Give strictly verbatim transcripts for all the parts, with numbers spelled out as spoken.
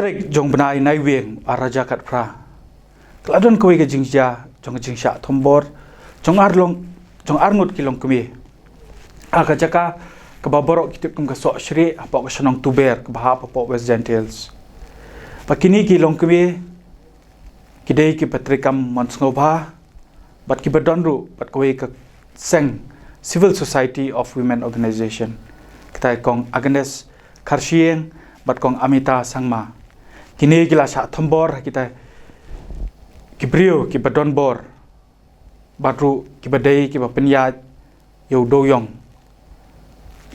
Tarik jong bnai Naiwieng ar hajar khatphra, ka la don kawei ka jingjia jong ka jingshah thombor jong ar long, jong ar ngut ki longkmie ha ka jaka kaba baroh ki tip kum ka Sohshrieh hapoh ka shnong Tuber kaba hap hapoh West Jaintia Hills. Ba kine ki longkmie ki dei kiba treikam mon sngewbha bad kiba don ruh bad kawei ka seng Civil Society of Women Organization, kita kong Agnes Kharshiing bad kong Amita Sangma. Kine ki la shah thombor ha kita ki briew kiba don bor bad ruh kiba dei kiba pynïaid ïa u dewïong.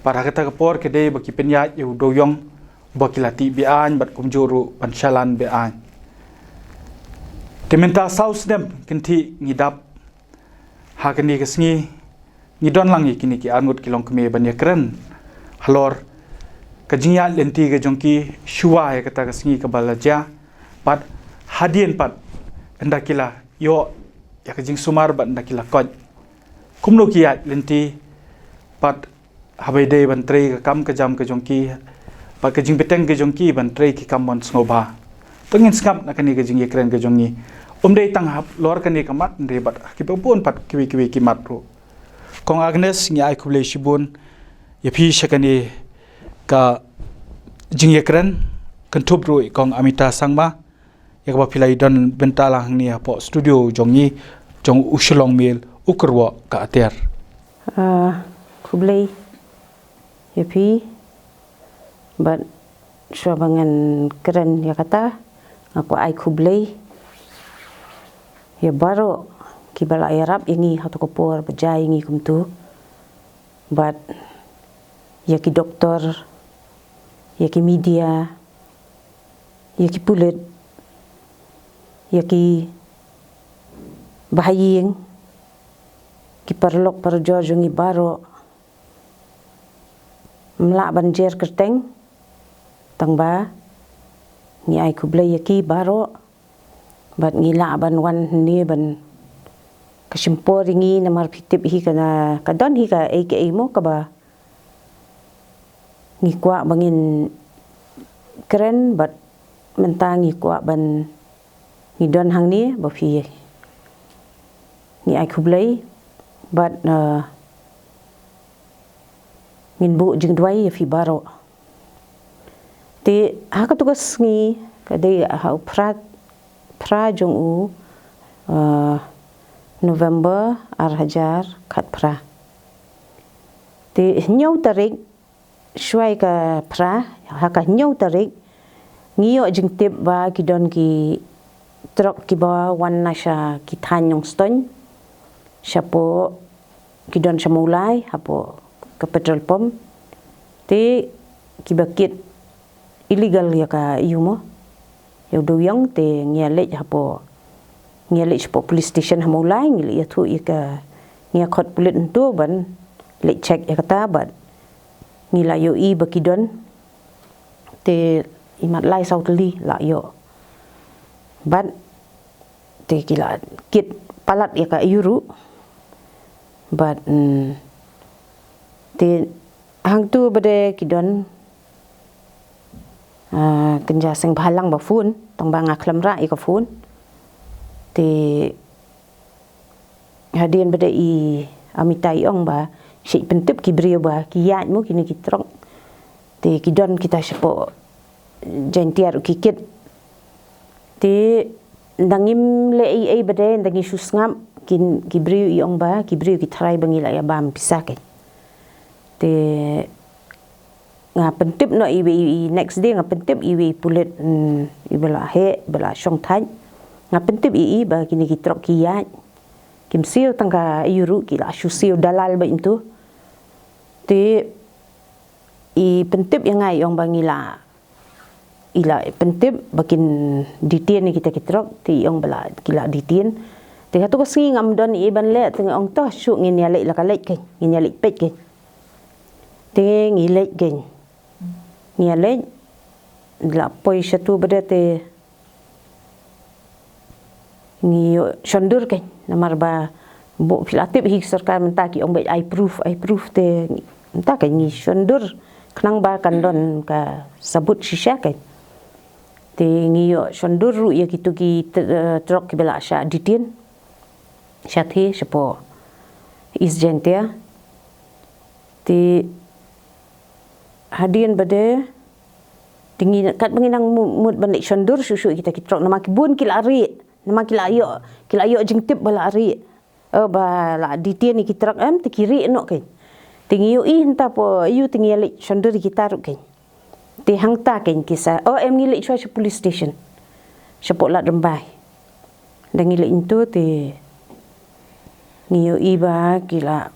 Bad ha kata ka por ka dei ba ki pynïaid ïa u dewïong ba ki la tih be-aiñ bad kumjuh ruh ban shalan be-aiñ. Te mynta saw snem kynthih ngi dap ha kane ka sngi, ngi don lang ïa kine ki ar ngut ki longkmie ban ïakren halor ka jingïaid lynti ka jong ki shuwa ïa kata ka sngi kaba la jia bad hadien pat ynda ki la ïoh ïa ka jingsumar bad ynda ki la koit kumno ki ïaid lynti bad haba ïadei ban trei ka kam ka jam ka jong ki bad ka jingbteng ka jong ki ban trei ki kam mon sngewbha. To ngin sngap na kane ka jingïakren ka jong ngi. Um dei tang halor kane ka mat, hynrei bad kiba bun pat kiwei kiwei ki mat ruh. Kong Agnes, ngi ai khublei shibun ïa phi sha kane ka jingïakren, kynthup ruh ïa kong Amita Sangma ïa kaba phi la ïadon bynta lang hangne hapoh studio jong ngi jong U Shillong Mail, U Kyrwoh ka Atiar. Ah, khublei ïa phi bad shuwa ba ngan kren ïa kata, nga kwah ai khublei ïa baroh kiba la ïarap ïa ngi ha kata ka por ba jia ïa ngi kumta bad ïa ki doktor, ïa ki media, ïa ki pulit, ïa ki bahaïing, ki paralok parajor jong ngi baroh. Ym lah ban jer kyrteng, tang ba ngi ai khublei ïa ki baroh bad ngi lah ban wan hangne ban ka shim por ïa ngi namar phi tip hi ka na, ka don hi kaei kaei mo kaba ngi kwah ba ngin kren bad mynta ngi kwah ban ngi don hangne ba phi ngi ai khublei bad, eh, ngin buh jingduwai ïa phi baroh. Te ha katu ka sngi ka dei ha u phra, phra jong u, eh, November ar hajar khatphra. Te hynñiew tarik shuwa ïa ka phra, ha ka hynñiew tarik ngi ïoh jingtip ba ki don ki trok kiba wan na sha ki thaiñ Nongstoiñ, shapoh ki don sha Mawlai hapoh ka petrol pump. Te kiba kit illegal ïa ka ïu mo, ïa u dewïong, te ngi ïa leit hapoh, ngi ïa leit shapoh police station ha Mawlai, ngi leit ïathuh ïa ka, ngi ïa khot pulit hangto ban leit check ïa kata bad ngi la ïohi ba ki don, te imat lai saw tylli la ïoh bad te ki la kit palat ïa ka ïu ruh bad, mm, te hangto ba dei ki don, ah, kynja seng bhalang ba phone, tang ba nga khlem rah ïa ka phone. Te hadien ba dei i Amita i ong ba shu pyntip ki briew ba ki ïaid mo kine ki trok. Te ki don kita shapoh Jaintia ruh ki kit. Te nda ngim leh ei ei ba dei, nda ngi shu sngap, ki, ki briew i ong ba, ki briew ki tharai ba ngi la ïa bam pisa keiñ. Te nga pyntip noh iwei i, i next day nga pyntip iwei i pulit, mm, iba la heh, iba la shong thait. Nga pyntip ïa i ba kine ki trok ki ïaid. Kim siew tang ka ïu ruh, ki la shu siew dalal ba ïa ntu. Te i pyntip ïa nga i ong ba ngi la, i la pyntip ba kin detain ïa kita ki trok, te i ong ba la, ki la detain. Te katu ka sngi ngam don ei ei ban leh, te nga ong to shu ngin ïa leit la ka leit keiñ, ngin ïa leit peit keiñ. Te ngi leit keiñ. Ngi ïa leit, la poi shatu ba dei te ngi ïoh shon dur keiñ, namar ba buh phi la tip hi sorkar mynta ki ong beit ai proof, ai proof te mynta keiñ ngi shon dur khnang ba kan don ka sabut shisha keiñ. Te ngi ïoh shon dur ruh ïa kito ki t- trok kiba la shah detain, shah thiah shapoh East Jaintia. Te hadien ba dei te ngi, katba ngi nang mut ban leit shon dur shuh shuh ïa kita ki trok, namar ki bun ki la rieh, namar ki la ïoh, ki la ïoh jingtip ba la rieh, ba la detain ïa ki trok, em, te ki rieh noh kein. Te ngi ïohi hangta, poi ïoh te ngi leit shon dur ïa kita ruh kein. Te hangta kein ki sa, oh em, ngi leit shuwa sha police station shapoh Lad Rymbai. Da ngi leit hangto te ngi ïohi ba ki la,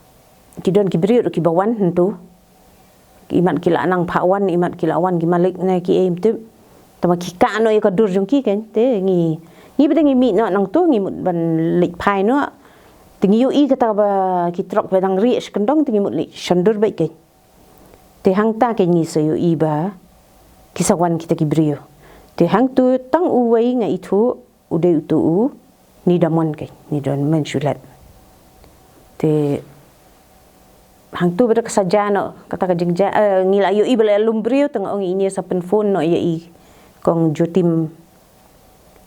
ki don ki briew ruh kiba wan hangto. Imat ki la nang phah wan, imat ki la wan ki malik ne ki, em, tip. Tangba ki kah noh ïa ka dur jong ki kein. Te ngi, ngi ba dei ngi mih noh nangto, ngi mut ban leit phai noh. Te ngi ïohi kata ba ki trok ba dang rieh sha kyndong, te ngi mut leit shon dur beit kein. Te hangta kein ngi sa ïohi ba ki sa wan kita ki briew. Te hangto tang uwei nga ithuh, u dei uto u Nidamon kein, Nidamon Shulet. Te hangto ba dei ka sa jia noh kata ka jingjia, eh, ngi la ïohi ba la lum briew, te nga ong ine sa pynphone noh ïa i Kong Jyotim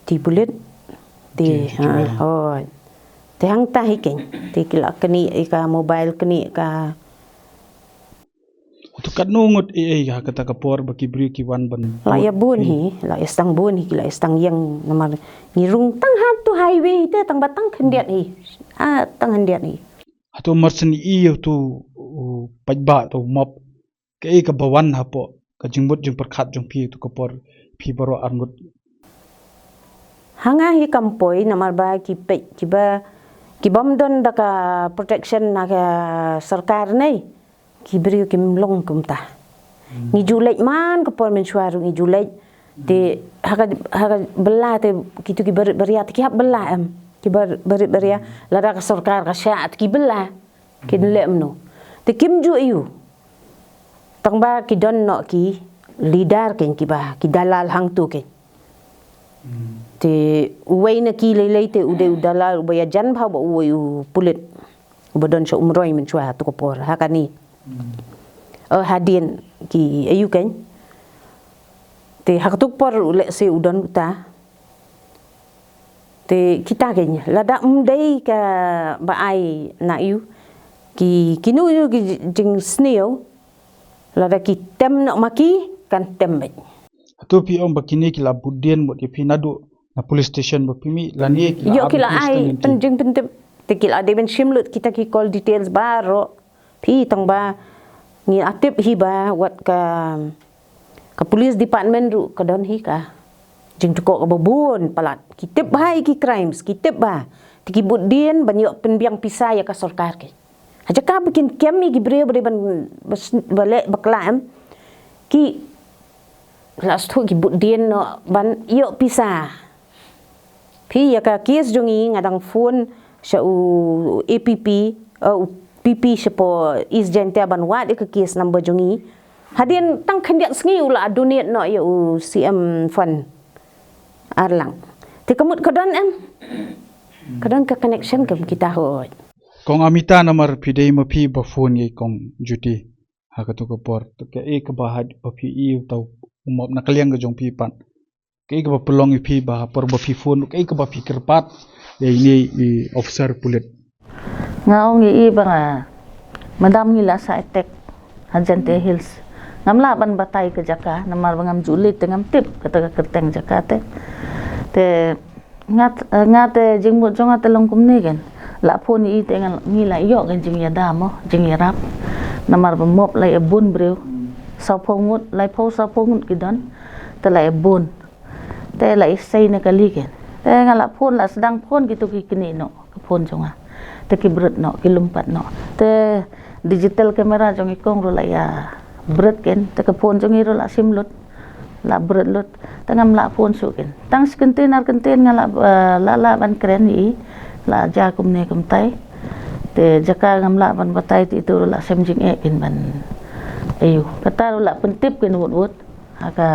T Pulit. Te, Jyotim, ha, Jyotim. Oh. Te hangta hi kein. Te ki la knieh ïa ka mobile, knieh ïa ka. Uto katno ngut ei ei ha kata ka por ba ki briew ki wan ban, la ïa bun hi, la ïa sdang bun hi, ki la ïa sdang ïeng namar ngi rung tang hato highway hi te tangba tang khyndiat hi. Ah, tang khyndiat hi. Hato mar shen i uto u paidbah to map kaei kaba wan hapoh ka jingmut jingpyrkhat jong phi uto ka por phi baroh arngut? Ha nga hi kam poi namar ba ki peit kiba, ki bym don da ka protection na ka sorkar ne. Ki briew kim long kumta. Hmm. Ngi ju leit man ka por mynshuwa ruh ngi ju leit. Hmm. Te ha ka, ha ka bylla te kito ki barit baria te ki hap bylla em. Ki bar-, barit baria, hmm, lada ka sorkar ka shah te ki bylla. Kin, hmm, leh kumno. Te kim ju ïoh. Tangba ki don noh ki leader kein kiba, ki dalal hangto kein. Hmm. Te uwei na ki lei lei te u dei u dalal uba ïajan bha bad uwei u pulit uba don sha Umroi mynshuwa ha kato ka por, ha kane. Hmm. Eh, hadien ki ayu kein. Te ha kato ka por u lehse u don uta. Te kita kein, lada ym dei kaba ai na u ki, kino kino ki jingsniew, lada ki tem noh ma ki, kan tem beit. Hato phi ong ba kine ki la bud dien mut ïa phi naduh na police station ba phi mih, lane ki la, ïoh, ai, ki la ai jingpyntip. Te ki la dei ban shim lut kita ki call details baroh. Phi, tangba ngi la tip hi ba wat ka, ka police department ruh ka don hi ka jingthoh kaba bun palat. Ki tip bha ïa ki crimes, ki tip bha. Te ki bud dien ban ïoh pynbiang pisa ïa ka sorkar kein. Ha jaka ba kin kem ïa ki briew ba dei ban, ba s-, ba leh bakla em. Ki la sdang ki bud dien noh ban ïoh pisa. Phi, ïa ka case jong ngi nga dang phone sha u A P P, eh, u P P shapoh East Jaintia ban wad ïa ka case number jong ngi. Hadien tang khyndiat sngi u la donate noh ïa u C M fund ar lak. Te ka mut ka don em? Ka don ka connection kum kita, hooid. Kong Amita, namar phi dei ma phi ba phone ïa i Kong Jyoti ha kato ka por. Te kaei kaba hap ba phi ïohi, uta u map na ka liang ka jong phi pat, kaei kaba pynlong ïa phi ba ha por ba phi phone, kaei kaba phi kyrpad ïa ine i officer pulit? Nga ong ïa i ba nga, mynta ngi la shah attack ha Jaintia Hills. Ngam lah ban batai ka jaka namar ba ngam ju leit te ngam tip kata ka kyrteng jaka te. Te nga, nga te jingmut jong nga te long kumne kein. La phone ïa i te nga, ngi la ïoh kein jingïada mo, jingïarap. Namar ba map la ïa bun briew. Sawphew ngut, laiphew sawphew ngut ki don. Te la ïa bun. Te la isei ne kali kein. Te nga la phone, la sdang phone kito ki knieh noh ka phone jong nga. Te ki bret noh, ki lum pat noh. Te digital camera jong i Kong ruh la ïa bret kein. Te ka phone jong i ruh la shim lut. La bret lut. Te ngam lah phone shuh kein. Tang shi kyntien ar kyntien nga la, eh, la, la ban kren ïa i. La jia kumne kumtai. Te jaka ngam lah ban batai te ito ruh la shem jingeh kein ban ïoh. Kata ruh la pyntip kein wut wut ha ka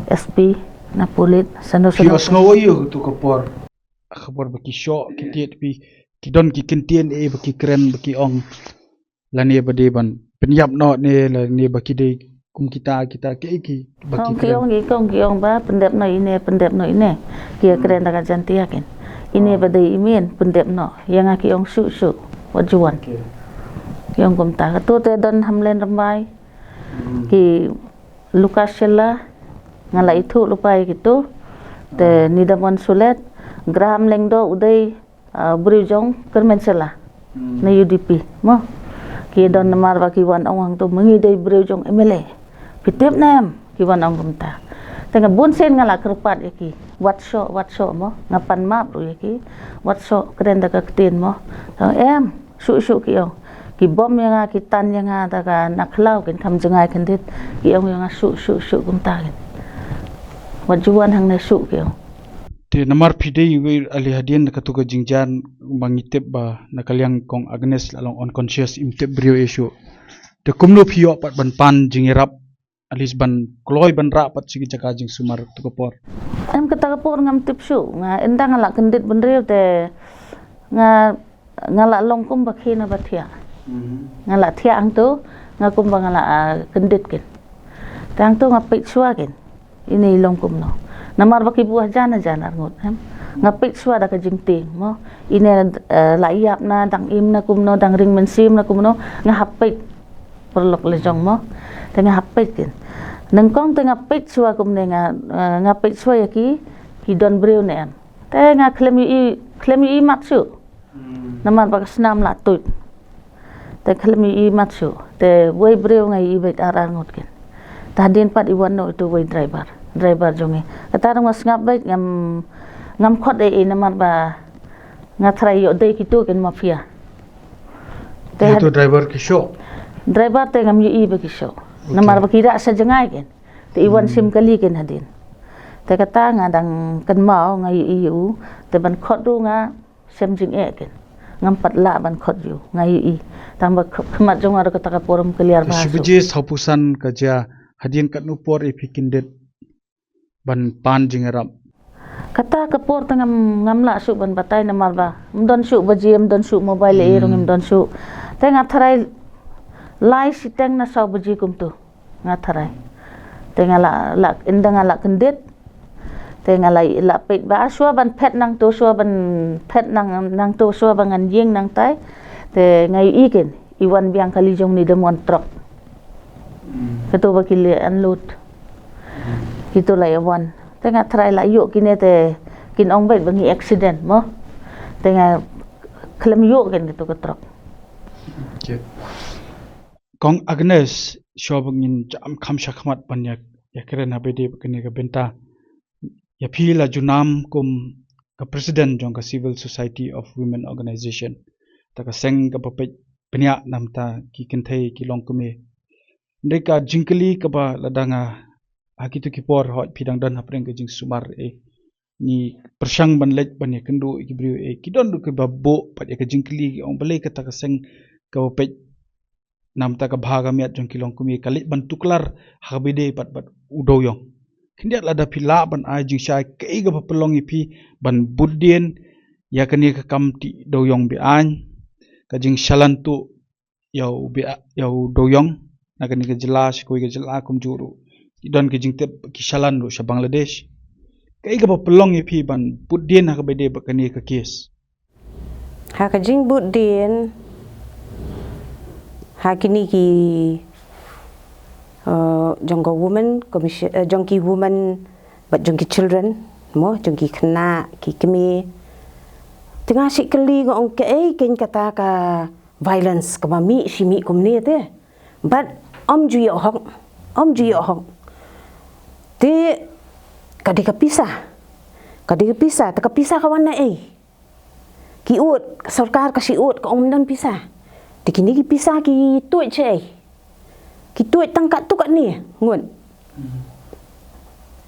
S P, na pulit, sano sano. Phi ïohsngew ïa u kato ka por, ka por ba ki shoh ki tied phi, ki don ki kyntien ei ba ki kren ba ki ong, lane ba dei ban pynïap noh ne, lane ba ki dei Kita kita ki ki ba ki Hong ki ong ki kong ki ong ba pyndep noh ine pyndep noh ine. Ki ïa kren da ka Jaintia kin. Ine ba dei i mien pyndep noh. Ïa nga ki ong shu shu. Wat ju wan. Ki ong kumta. Kato te don Hamlen Rymbai. Ki Lucas Shylla. Nga la ithuh lypa ïa kito. Te Nidamon Sulet. Graham Lyngdoh u dei briew jong Kyrmen Shylla na U D P mo. Ki don namar ba ki wan ong hangto ma ngi dei briew jong M L A. Phi tip ne em? Ki wan ong kumta. Te nga bun sien nga la kyrpad ïa ki, wat shoh, wat shoh mo. Nga pan map ruh ïa ki, wat shoh, kren da ka ktien mo. Te em, shu shu ki ong. Ki bom ïa nga, ki tan ïa nga da ka na khlaw, kin kham jngai khyndiat. Ki ong ïa nga shu shu shu kumta kin. Wat ju wan hangne shu ki ong. Te namar phi dei iwei, ale hadien katu ka jingjia ba ngi tip ba na ka liang kong Agnes la long unconscious, im tip briew ei shuh. Te kumno phi ïoh pat ban pan jingïarap, at least ban kloi ban rah pat sha ki jaka jingsumar tu ka por? Em, kata ka por ngam tip shuh, nga ynda nga la kyndit bynriew te nga nga la long kumba khie na ba thiah. Nga la thiah hangto, nga kumba nga la, ah, kyndit kin. Te hangto nga peit shuwa kin. Ine i long kumno. Namar ba ki buh hajan hajan arngut em. Nga peit shuwa da ka jingtieng mo. Ine, eh, la ïap na, dang im na kumno, dang ring mynsiem na kumno, nga hap peit. Paralok la jong mo. Te nga hap peit kin. Nyngkong te nga peit shuwa kumne nga, eh, nga peit shuwa ïa ki, ki don briew ne em. Te nga khlem ïohi, khlem ïohi mat shuh. Namar ba ka snam la tuid. Te khlem ïohi mat shuh. Te wei briew nga ïohi beit ar ar ngut kin. Te hadien pat i wan noh itu wei driver. Driver jong ngi. Kata ruh nga sngap beit ngam, ngam khot ei ei namar ba nga tharai ïoh dei kitu kin mafia. Te itu driver ki shoh? Driver te ngam ïohi ba ki shoh. Namar ba ki rah sha jngai kin. Te i wan shim kali kin hadien. Te kata nga dang kynmaw nga ïohi ïa u. Te ban khot ruh nga shem jingeh kin. Ngam pat lah ban khot ïa u, nga ïohi. Tang ba khmat jong nga ruh kata ka por ym clear bha. Shi baje sawphew san ka jia, hadien katno por ïa phi kyndit ban pan jingïarap? Kata ka por te ngam, ngam lah shuh ban batai namar ba ym don shuh baje, ym don shuh mobile ei ei ruh ngim don shuh. Te nga tharai lai shiteng na saw baje kumtu. Nga tharai. Te nga la, la, ynda nga la kyndit. Te nga la, la peit ba shuwa ban phet nangto, shuwa ban phet nang, nangto, shuwa ban ngan ïeng nangtai. Te nga ïohi kin, i wan biang kali jong Nidamon truck. Kato ba ki leh unload. Kito la ïa wan. Te nga tharai la ïoh kine te kin ong beit ba ngi accident mo. Te nga khlem ïoh kin kato ka truck. Kong Agnes, shuwa ba ngin jam kham shakhmat ban ïa, ïa kren ha bede ba kane ka bynta. Ïa phi la ju nam kum ka president jong ka Civil Society of Women Organization. Ta ka seng kaba peit bniah namta ki kynthei ki longkmie. Hynrei ka jingkylli kaba la dang ha kitu ki por hoi phi dang don hapdeng ka jingsumar eh. Ngi pyrshang ban leit ban ïa kynduh ïa ki briew eh. Ki don ruh kiba buh pat ïa ka jingkylli ki ong balei kata ka seng kaba peit namta ka bha ka miat jong ki longkmie ka leit ban tuklar ha kaba ïadei pat bad u dewïong. Khyndiat lada phi lah ban ai jingshai kaei kaba pynlong ïa phi ban bud dien ïa kane ka kam tih dewïong be-aiñ, ka jingshalan tuh ïa u be-, ïa u dewïong na kane ka jylla sha kawei ka jylla kumjuh ruh ki don ka jingtip ki shalan ruh sha Bangladesh. Kaei kaba pynlong ïa phi ban bud dien ha kaba ïadei bad kane ka case? Ha ka jingbud dien ha kine ki, eh, jong ka women commission, eh, jong ki women bad jong ki children mo, jong ki khynnah ki kmie. Te nga shu kylli nga ong kaei kein kata ka violence kaba mih shi mih kumne te. Bad ym ju ïoh hok, ym ju ïoh hok. Te ka dei ka pisa, ka dei ka pisa, te ka pisa ka wan na ei? Ki ud, sorkar ka shu ud ka ong ym don pisa. Te kine ki pisa ki tuid shaei? Ki tuid tang katto katne ngut.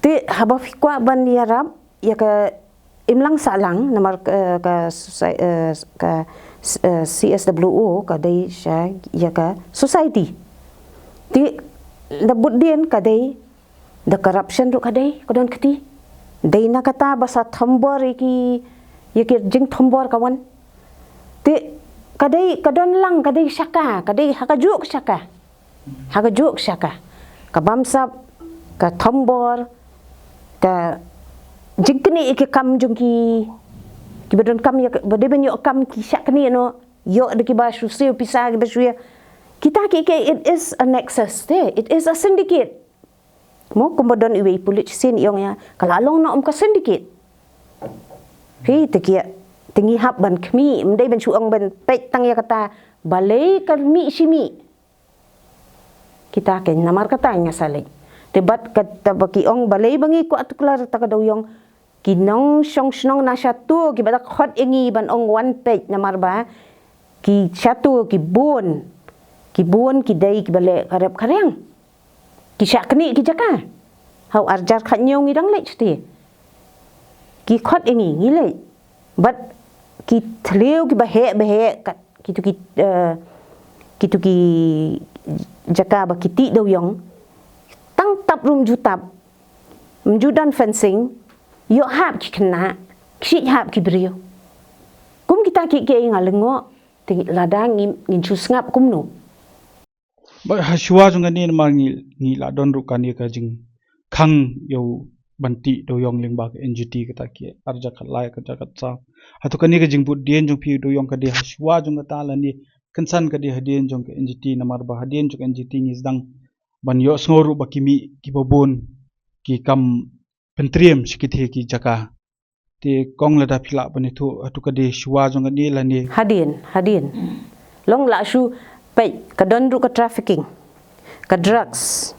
Te haba phi kwah ban ïarap ïa ka imlang sahlang namar ka, ka, soci-, eh, ka, eh, C S W O ka dei sha ïa ka society. Te da bud dien ka dei, da corruption ruh ka dei, ka don kti. Dei na kata ba sa thombor ïa ki, ïa ki jingthombor ka wan. Te ka dei, ka don lang, ka dei shaka, ka dei ha kajuh ka shaka. Ha kajuh ka shaka. ka bamsap, ka thombor, ka jingknieh ïa ki kam jong ki, ki ba donkam ïa ka, ba dei ban ïoh kam ki shah knieh noh, ïoh da ki ba shu siew pisa, ki ba shu ïa. Kita kiei kiei, it is a nexus te, it is a syndicate. Mo kumba don iwei i pulit shisien i ong ïa, ka la long noh kum ka syndicate. Phi te kiei, te ngi hap ban khmih, ym dei ban shu ong ban peit tang ïa kata, balei ka mih shi mih. Kita keiñ namar kata nga sa leit. Te bad kata ba ki ong balei ba ngi kwah tuklar ta ka dewiong. Ki nongshong shnong na shatu ki ba da khot ïa ngi ban ong wan peit namar ba ki shatu ki bun. Ki bun ki dei ki ba leh ka rep ka riang. Ki shah knieh ki jaka. Ha u ar hajar khathynñiew ngi dang leit shatei. Ki khot ïa ngi ngi leit. Bad ki thliew ki ba heh ba heh kat kitu ki, eh, kitu ki jaka ba ki tih dewiong. Tang tap ruh ym ju tap. Ym ju don fencing. Ïoh hap ki khynnah, ki shait hap ki briew. Kum kita kiei kiei nga lyngngoh, te lada ngi, ngin shu sngap kumno. Ba ha shuwa jong kane namar ngi, ngi la don ruh kane ka jingkhang ïa u ban tih dewiong lyngba ka N G T kata ki ar hajar khatlai, ar hajar khatsaw. Hato kane ka jingbud dien jong phi dewiong ka dei ha shuwa jong kata lane kynsan ka dei hadien jong ka N G T namar ba hadien jong ka N G T ngi sdang ban ïohsngew ruh ba ki mih ki ba bun ki kam pyntriem sha kitei ki jaka. Te kong lada phi lah ban ïathuh hato ka dei shuwa jong kane lane. Hadien, hadien. Long la shu peit ka don ruh ka trafficking. Ka drugs.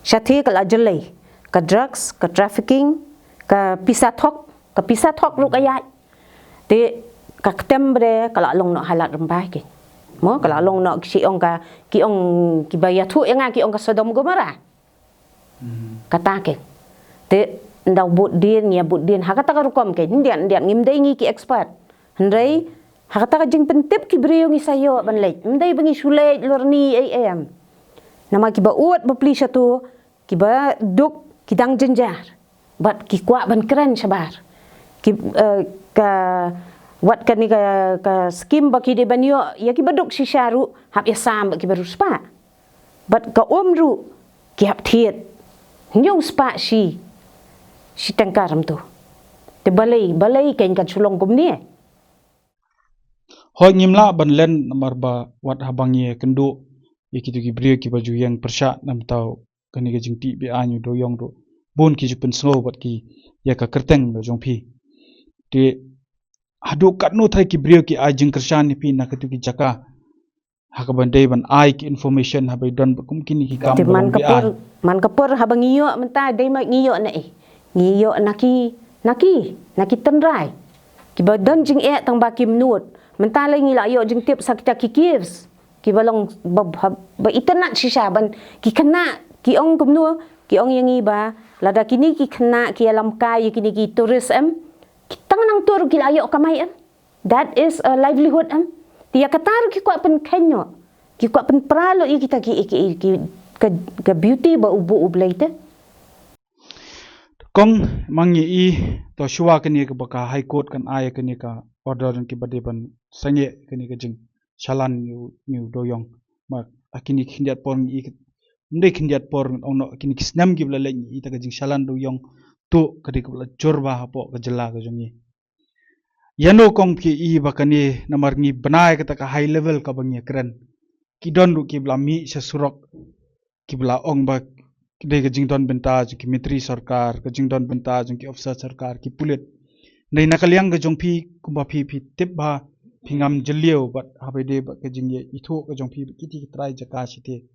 Shatei ka la jyllei. Ka drugs, ka trafficking, ka pisa thok, ka pisa thok ruh ka ïaid. Te ka ktem bre ka la long noh halat rymbai keiñ. Mo ka la long noh ki ong ka, ki ong ki ba ïathuh ïa nga ki ong ka Sodom Gomorrah. Kata keiñ. Te nda bud dien ngi bud dien ha kata ka rukom keiñ. Hyndiat hyndiat ngim dei ngi ki expert. Hynrei ha kata ka jingpyntip ki briew ngi sa ïoh ban leit. Ym dei ba ngi shu leit lorni ei em. Namar ki ba ud ba pli shatu ki ba duk ki dang jynjar. Bad ki kwah ban kren shabar. Ki, eh, ka wat kane ka, ka skim ba ki dei ban ïoh ïa ki ba duk shisha ruh hap ïa sam ba ki ba riewspah. Bad ka um ruh ki hap thied. Hynñiew spah shi, shi tyngka ram tu. Te balei, balei keiñ kan shu long kumne. Hoi ngim lah ban len namar ba wat haba ngi ïakynduh ïa kitu ki briew ki ba ju ïeng pyrshah namar kane ka jingtih be-aiñ u dewiong ruh bun ki ju pynsngew bad ki ïa ka kyrteng jong phi. Te haduh katno trai ki briew ki ai jingkyrshan ïa phi na katu ki jaka. Ha kaba dei ban ai ki information haba don ba kum kine ki kam. Te man ka por, man ka por haba ngi ïoh mynta dei ma ngi ïoh na eh. Ngi ïoh na ki, na ki, na ki tynrai. Ki ba don jingeh tang ba kim nud. Mynta lei ngi la ïoh jingtip sa kita ki caves. Ki ba long ba, ba, ba itynnat shisha ban ki khynnah ki ong kumno, ki ong ïa ngi ba lada kine ki khynnah ki ïalam kai ïa kine ki tourist em. Ki tang nang tur ki la ïoh kamai em. That is a livelihood em. Te ïa kata ruh ki kwah pynkheiñ noh. Ki kwah pynpra noh ïa kita ki, ki, ki, ka, ka beauty ba u buh u Blei te. Kong ma ngi i to shuwa kane ka ba ka High Court kan ai kane ka order ki ba dei ban sangeh kane ka jingshalan ïa u, ïa u dewiong. Ma a kine khyndiat por ngi i, ym dei khyndiat por ong noh kine ki snem ki ba la leit ngi i ta ka jingshalan dewiong. Tu ka dei ka ba la jur bha hapoh ka jylla ka jong ngi. Ïa no kong phi i ba kane namar ngi bnai kata ka high level ka ba ngi kren. Ki don ruh ki ba la mih sha surok ki ba la ong ba dei ka jingdon bynta jong ki myntri sorkar, ka jingdon bynta jong ki officer sorkar, ki pulit. Dei na ka liang ka jong phi kumba phi phi tip ba phi ngam jylliew bad haba dei ba ka jingïa ithuh ka jong phi ba kiti ki trai jaka shite.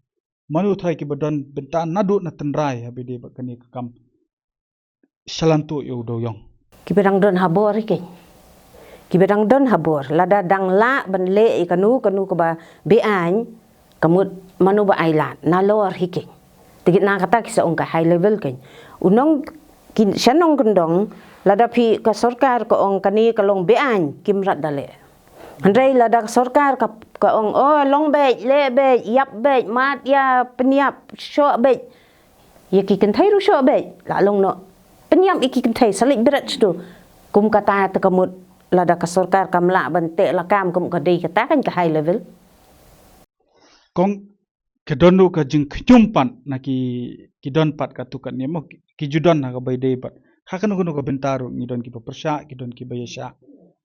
Mano trai ki ba don bynta naduh na tynrai haba dei ba kane ka kam shalan tu ïa u dewiong. Ki ba dang don ha bor hi keiñ. Ki ba dang don ha bor lada dang lah ban leh ïa kano kano ka ba be-aiñ ka mut mano ba ai lad nalor hi keiñ. Te kit na kata ki sa ong ka high level keiñ. U nong ki sha nongkyndong lada phi ka sorkar ka ong kane ka long be-aiñ kim rat da leh. Hynrei lada ka sorkar ka, ka ong oh long beit, leh beit, ïap beit, mad ïa pynïap shoh beit. Ïa ki kynthei ruh shoh beit la long noh. Pynïap ïa ki kynthei sa leit bret shatu. Kum kata te ka mut lada ka sorkar kam lah ban teh lakam kum ka dei kata kan ka high level. Kong ka don ruh ka jingkhñium pat na ki, ki don pat katto katne mo, ki ju don ha kaba ïadei bad ha kano kano ka bynta ruh ngi don kiba pyrshah, ki don kiba ïaishah.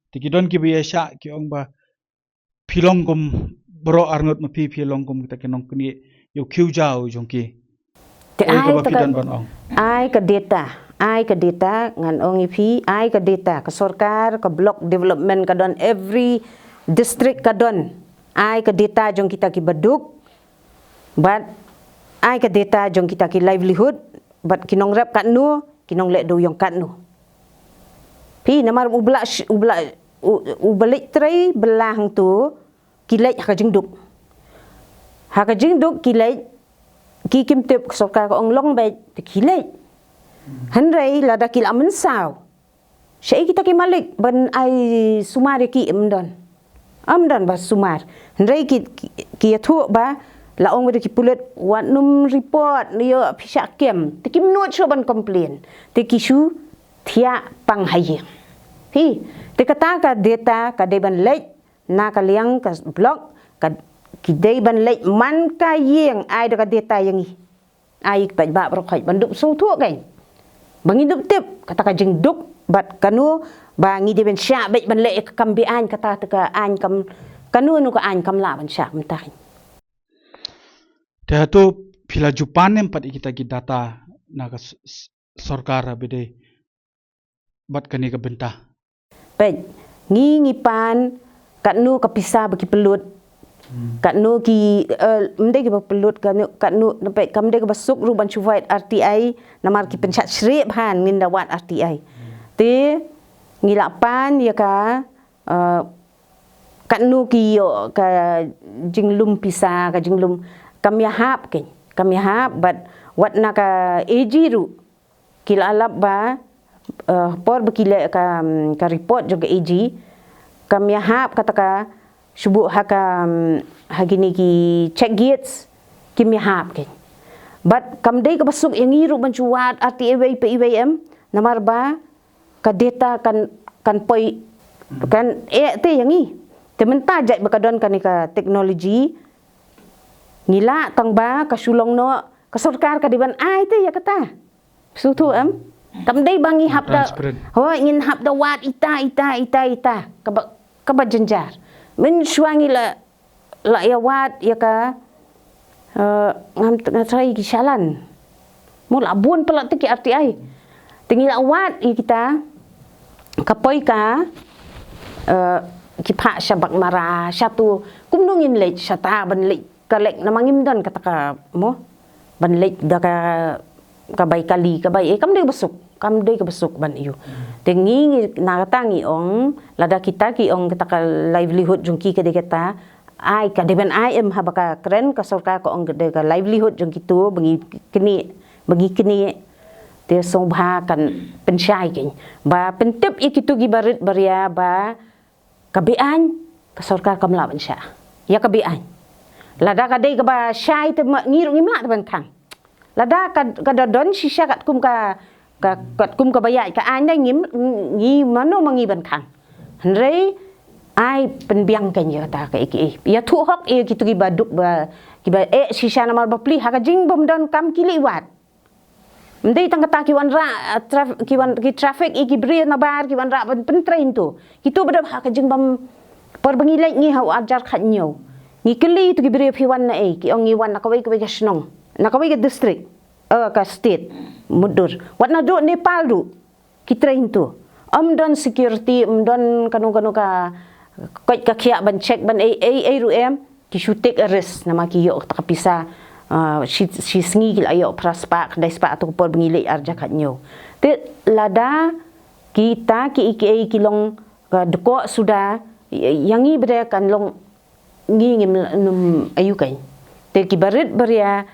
Te ki don kiba ïaishah ki ong ba phi long kum baroh arngut ma phi, phi long kum kita ki nongknieh ïa u khiew jaw jong ki. Te ai kaba phi don ban ong. Ai ka data, ai ka data, ngan ong ïa phi, ai ka data, ka sorkar, ka block development ka don, every district ka don. Ai ka data jong kita kiba duk, bad ai ka data jong kita ki livelihood, bad ki nongrep katno, ki nongleh dewïong katno. Phi, namar u bla, u bla, u, u bla leit trei bylla hangto, ki leit ha ka jingduk. Ha ka jingduk ki leit, ki kim tip, ka sorkar ka ong long beit, te ki leit. Hynrei lada ki la mynsaw, shaei kita ki malik ban ai sumar ïa ki? Ym don. Ym don ba sumar. Hynrei ki, ki, ki ïathuh ba la ong ba da ki pulit wat nym report, ïoh phi shah kem. Te kim nud shuh ban complain. Te ki shu thiah pang ha ïing. Phi, te kata ka data ka dei ban leit na ka liang ka block, ka, ki dei ban leit man ka ïing, ai da ka data ïa ngi. Ai ki paidbah baroh khoit ban dup sngewthuh kein. Ba ngin dup tip kata ka jingduk bad kano ba ngi dei ban shah beit ban leh ïa ka kam be-aiñ, kata te ka aiñ kam, kano kano ka aiñ kam lah ban shah mynta kein. Te hato phi la ju pan em pat ïa kita ki data na ka s-, s-, sorkar ha ba dei bad kane ka bynta? Peit, ngi, ngi pan katno ka pisa ba ki pynlut. Hmm. Katno ki, eh, ym dei kiba pynlut, katno, katno, peit, kam dei kaba suk ruh ban shu wad R T I, namar ki pynshah shrip bha ngin da wad R T I. Hmm. Te ngi la pan ïa ka, eh, katno ki ïoh ka jinglum pisa, ka jinglum, kam ïahap kein, kam ïahap, bad wat na ka A G ruh ki la lap ba, eh, por ba ki leh ka, mm, ka report jong ka A G, kam ïahap kata ka shu buh ha ka, mm, ha kine ki check gates, kim ïahap kein. Bad kam dei kaba suk ïa ngi ruh ban shu wad R T I iwei pa iwei em, namar ba ka data kan, kan poi, kan eh te ïa ngi. Te mynta jait ba ka don kane ka technology, ngi lah tang ba ka shu long noh, ka sorkar ka dei ban ai te ïa kata. Sngewthuh em? Kam dei ba ngi hap da, transparent. Hooid, ngin hap da wad ita, ita, ita, ita. Kaba, kaba jynjar. Mynshuwa ngi la, la ïa wad ïa ka, eh, ngam, nga tharai ki shalan. Mo, la bun palat te ki R T I. Te ngi la wad ïa kita, ka poi ka, eh, ki phah sha Baghmara, sha tu, kumno ngin leit, shata ban leit, ka leit, namar ngim don kata ka, mo, ban leit da ka, ka bai kali, ka bai, eh, kam dei kaba suk, kam dei kaba suk ban ïoh. Te ngi, ngi, na kata ngi ong, lada kita ki ong kata ka livelihood jong ki ka dei kata, ai, ka dei ban ai em, haba ka kren ka sorkar ka ong ka dei ka livelihood jong kito, ba ngi knieh, ba ngi knieh. Te sngewbha kan pynshai kein. Ba pyntip ïa kito ki barit baria ba ka be-aiñ, ka sorkar kam lah ban shah ïa ka be-aiñ. Lada ka dei kaba shai te ma, ngi ruh ngim lah te ban khang. Lada ka, ka da don shisha katkum ka, ka, katkum kaba ïaid ka aiñ, da ngim, ngi mano ma ngi ban khang. Hynrei ai pynbiang kein ïa kata kaei kaei. Ïathuh hok ïa kito kiba duk ba, kiba eh shisha namar ba plie, ha ka jingbym don kam ki leit wad. Ym dei tang kata, ki wanrah, ah, traf-, ki wan, ki traffic, ïa ki briew nabar, ki wanrah ban pyntrei hangto. Kito ba dep ha ka jingbym, por ba ngi leit ngi ha u arhajar khathynñiew, ngi kylli ïa kito ki briew, phi wan naei, ki ong ngi wan na kawei kawei ka shnong, na kawei ka district, eh, ka state, mutdur. Wat naduh Nepal ruh ki trei hangto. Ym don security, ym don kano kano ka, koit ka khiah ban check ban ei ei ei ruh em. Ki shu take a risk, namar ki ïoh kata ka pisa, ah, shi, shi sngi ki la ïoh phra spah, khyndai spah, hato ka por ba ngi leit arhajar khathynñiew. Te lada kita kiei kiei ki long ka dkoh suda, ïa ngi bad kan long, ngi ngim nym aiu kein. Te ki barit baria,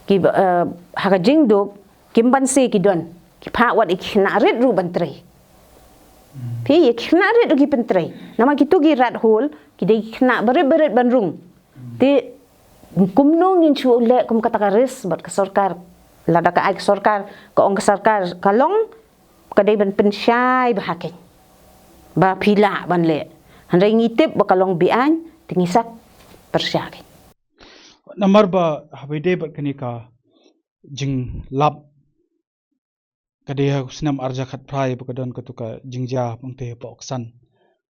ki ba, eh, ha ka jingduk, kim banse ki don. Ki phah wat ïa ki khynnah rit ruh ban trei. Phi, ïa ki khynnah rit ruh ki pyntrei. Namar kito ki rat hol, ki dei ki khynnah barit barit ban rung. Te kumno ngin shu leh kum kata ka risk bad ka sorkar. Lada ka ai ka sorkar, ka ong ka sorkar ka long, ka dei ban pynshai bha kein. Ba phi lah ban leh. Hynrei ngi tip ba ka long be-aiñ, te ngi sa pyrshah kein. Namar ba haba ïadei bad kane ka jinglap, ka dei ha u snem arhajar khatphra ba ka don katu ka jingjia pangte hapoh ksan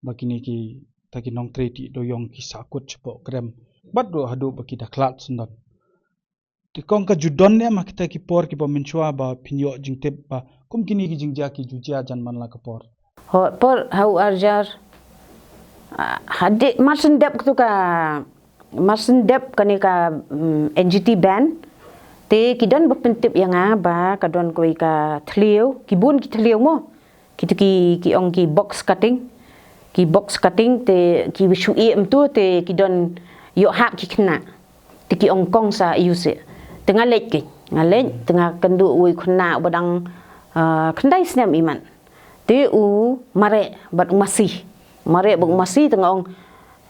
ba kine kita ki nongtrei tih dewiong ki sahkut shapoh krem bad ruh haduh ba ki da khlad syndon. Te kong, ka ju don ne em ha kita ki por kiba mynshuwa ba phin ïoh jingtip ba kum kine ki jingjia ki ju jia jan man la ka por? Hooid, por ha u arhajar, ah, hadien mar shu dep katu ka, mar shu dep kane ka, mm, N G T ban, te ki don ba pyntip ïa nga ba ka don kawei ka thliew, ki bun ki thliew mo. Kitu ki, ki ong ki box cutting. Ki box cutting te ki shu ïeh mynta te ki don ïoh hap ki khynnah. Te ki ong kong sa ïoh se. Te nga leit ki, nga leit, te nga kynduh uwei u khynnah uba dang, ah, khyndai snem imat. Te u mareh bad u masi. Mareh bad u masi, te nga ong,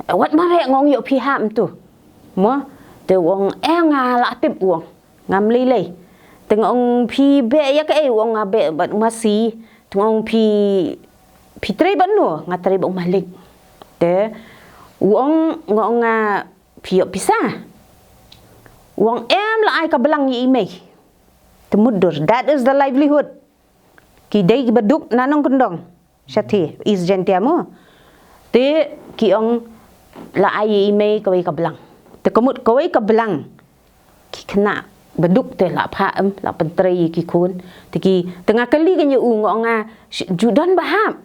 wat mareh, nga ong, ïoh phi hap mynta. Mo, te u ong, eh, nga la tip, u ong. Ngam lei lei. Te nga ong phi beh ïa kaei, u ong nga beh bad u masi. Te nga ong phi, phi trei bad no, nga trei bad u malik. Te u ong, nga ong nga phi ïoh pisa. U ong em la ai ka blang ïa i mei. Te mutdur, that is the livelihood. Ki dei kiba duk na nongkyndong. Shathie, East Jaintia mo. Te ki ong la ai ïa i mei kawei ka blang. Te ka mut kawei ka blang. Ki khynnah ba duk te la phah em, la pyntrei ïa ki khun. Te ki, te nga kylli kane u, nga ong nga, ju don ba hap?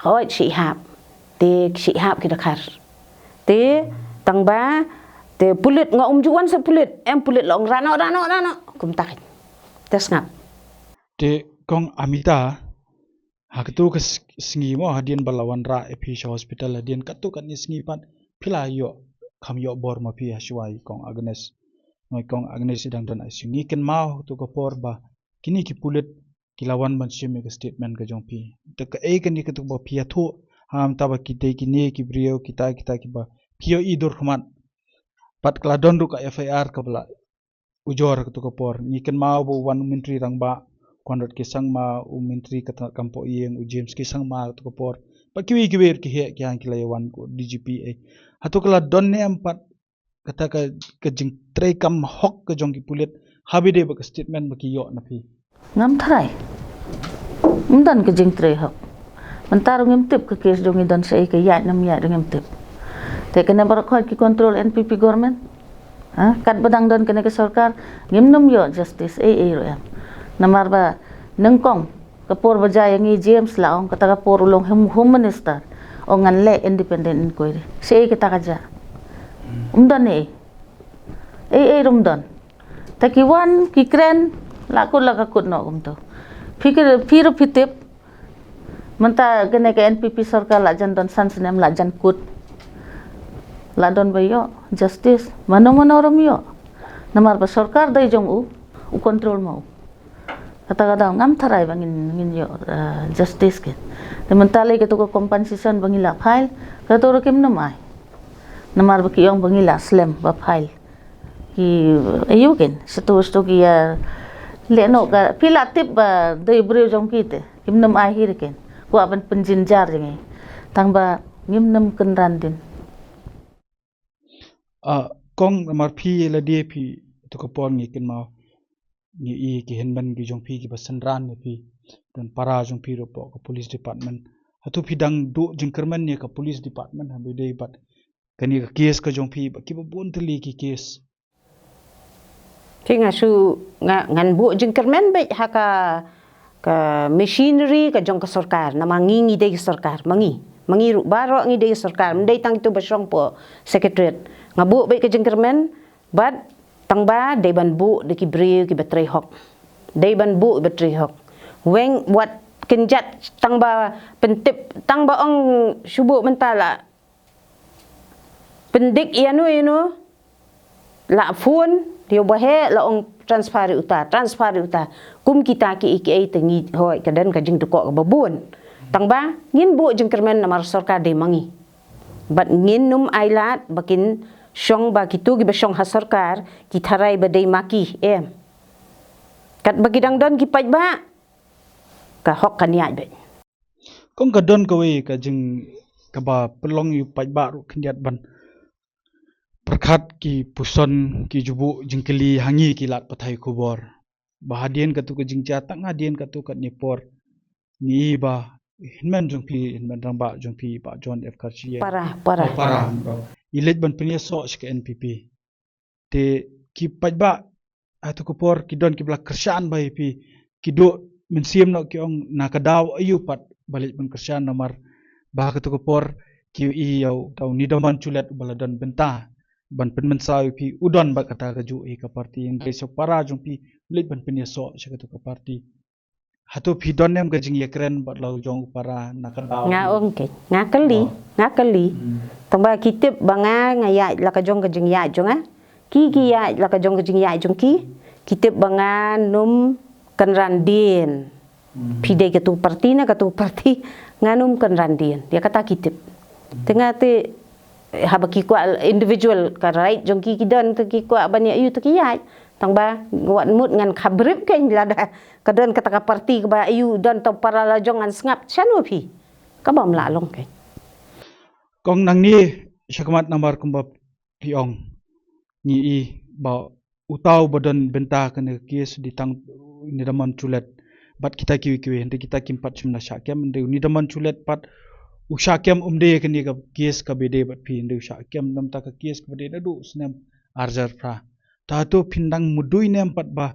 Hooid, shi hap. Te shi hap ki da khar. Te tang ba, te pulit, nga ong ju wan sa pulit. Em pulit la ong rano, rano, rano. Kumta. Te sngap. Te kong Amita, ha katu ka s-, sngi mo, hadien ba la wanrah ïa phi sha hospital, hadien katu katne sngi pat phi la ïoh, kham ïoh bor ma phi ha shuwa i kong Agnes. Mo, i kong Agnes i dang don I C U. Ngi kynmaw ha katu ka por ba kine ki pulit ki la wan ban shim ïa ka statement ka jong phi. Te kaei kane katu ba phi ïathuh, ha mynta ba ki dei kine ki briew, kita, kita kiba phi ïohi dur khmat. Bad ka la don ruh ka F I R kaba la ujor ha katu ka por. Ngi kynmaw ba u wan u Myntri Rangbah Conrad K Sangma, u Myntri ka tnat kam poh ïing u James K Sangma ha katu ka por. Bad kiwei kiwei ruh ki heh ki hang ki la ïa wan, ko D G P eh. Hato ka la don ne em pat kata ka, ka jingtrei kam hok ka jong ki pulit haba ïadei bad ka statement ba ki ïoh na phi? Ngam tharai. Ym don ka jingtrei hok. Mynta ruh ngim tip ka case jong ngi don shaei, ka ïaid ne ym ïaid ruh ngim tip. Te kane baroh khoit ki control N P P government. Ha, katba dang don kane ka sorkar, ngim nym ïoh justice ei ei ruh em. Namar ba nyngkong ka por ba jia ïa ngi, James la ong, kata ka por u long home, home minister, ong ngan leh independent inquiry. Shaei kata ka jia? Ym don ei. Ei ei ruh ym don. Te ki wan ki kren, la kut la ka kut noh kumto. Phi ki, phi ruh phi tip. Mynta kane ka N P P sorkar la jan don san snem, la jan kut. La don ba ïoh justice? Mano mano ruh ym ïoh. Namar ba sorkar dei jong u, u control ma u. Kata ka daw ngam tharai ba ngin, ngin ïoh, eh, justice ken. Te mynta lei katu ka compensation ba ngi la file, katu ruh kim nym ai. Namar ba ki ong ba ngi la slem ba file. Ki, eh, ïoh ken, satu satu ki, eh, leh noh ka, phi la tip ba dei briew jong phi te, kim nym ai hi ruh ken. Kwah ban pynjynjar jong ngi. Tang ba ngim nym kynran dien. Ah, kong, namar phi lade phi, tu ka por ngi kynmaw, ngi i ki hynmen ki jong phi kiba synran ïa phi, don para jong phi ruh hapoh ka police department. Hato phi dang duh jingkyrmen ïa ka police department haba ïadei bad kane ka case ka jong phi, bad kiba bun tylli ki case? Te nga shu, nga, ngan buh jingkyrmen beit ha ka, ka machinery ka jong ka sorkar, namar ngi, ngi dei ka sorkar, ma ngi. Ma ngi ruh baroh ngi dei ka sorkar, ym dei tang itu ba shong hapoh secretariat. Nga buh beit ka jingkyrmen, bad tang ba dei ban buh da ki briew kiba trei hok. Dei ban buh ba trei hok. Weng wat kynjat tang ba pyntip, tang ba ong shu buh mynta la pyndik ïano ïano, la phone ïa uba heh, la ong transfer ïa uta, transfer ïa uta. Kum kita kiei kiei te ngi, hooid, ka don ka jingdukok kaba bun. Tang ba ngin buh jingkyrmen namar sorkar dei ma ngi. Bad ngin nym ailad ba kin shong, ba kitu kiba shong ha sorkar ki tharai ba dei ma ki, em. Katba ki dang don ki paidbah, ka hok kan ïaid beit. Kong, ka don kawei ka jing, kaba pynlong ïa u paidbah ruh khyndiat ban pyrkhat ki puson ki ju buh jingkylli ha ngi ki lad pathai khubor. Ba hadien katu ka jingjia tang hadien katu katne por. Ngi i ba hynmen jong phi, hynmen rangbah jong phi, Bah John F Kharshie. Para, para. Oh, para. I leit ban pynïasoh sha ka N P P. Te ki paidbah hatu ka por ki don kiba la kyrshan bha ïa phi, ki duh mynsiem noh ki ong na ka daw aïu pat ba leit ban kyrshan, namar ba ha katu ka por ki i ïa u, ta u Nidaman Shulet uba la don bynta ban pynmynsaw ïa phi, u don bad kata kajuh hi ka party, hynrei sa u para jong phi u leit ban pynïasoh sha katu ka party. Hato phi don ne em ka jingïakren bad la u jong u para na ka daw? Nga ong keiñ, nga kylli, oh, nga kylli. Hmm. Tang ba ki tip ba nga, nga ïaid la ka jong ka jingïaid jong nga. Ki ki ïaid la ka jong ka jingïaid jong ki. Ki tip ba nga nym kynran dien. Hmm. Phi dei katu party na katu party, nga nym kynran dien. Ïa kata ki tip. Hmm. Te nga te, eh, haba ki kwah individual ka right jong ki, ki don te ki kwah ban ïa aïu te ki ïaid. Tang ba wat mut ngan khabrip keiñ lada ka don kata ka party kaba aïu don, tang para la jong ngan sngap shano phi. Kaba ym lah long keiñ. Kong nangne shakhmat namar kumba phi ong, ngi i ba uta uba don bynta kane ka case dei tang u Nidaman Shulet bad kita kiwei kiwei, hynrei kita kim pat shym la shah kem, hynrei u Nidaman Shulet pat u shah kem, um dei kane ka case kaba dei bad phi, hynrei u shah kem namar ta ka case kaba dei naduh snem ar hajar phra. Ta hato phin dang mudui ne em pat ba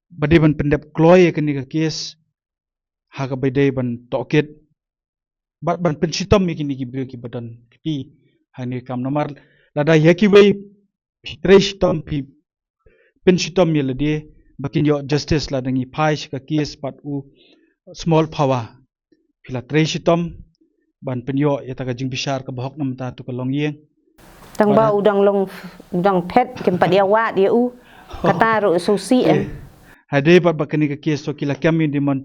ba dei ban pyndep kloi ïa kane ka case ha kaba dei ban tohkit bad ban pynshitom ïa kine ki briew kiba don kti ha kane ka kam, namar lada ïa kiwei phi trei shitom, phi pynshitom ïa lade ba kin ïoh justice, lada ngi phai sha ka case pat u Small Phawa, phi la trei shitom ban pynïoh ïa ta ka jingbishar kaba hok namar ta tu ka longïing. Tang ba u dang long, u dang phet, kim pat ïa wad ïa u. Kata ruh sngewsih, eh. Hadei pat ba kane ka case to ki la kem ïa u Nidaman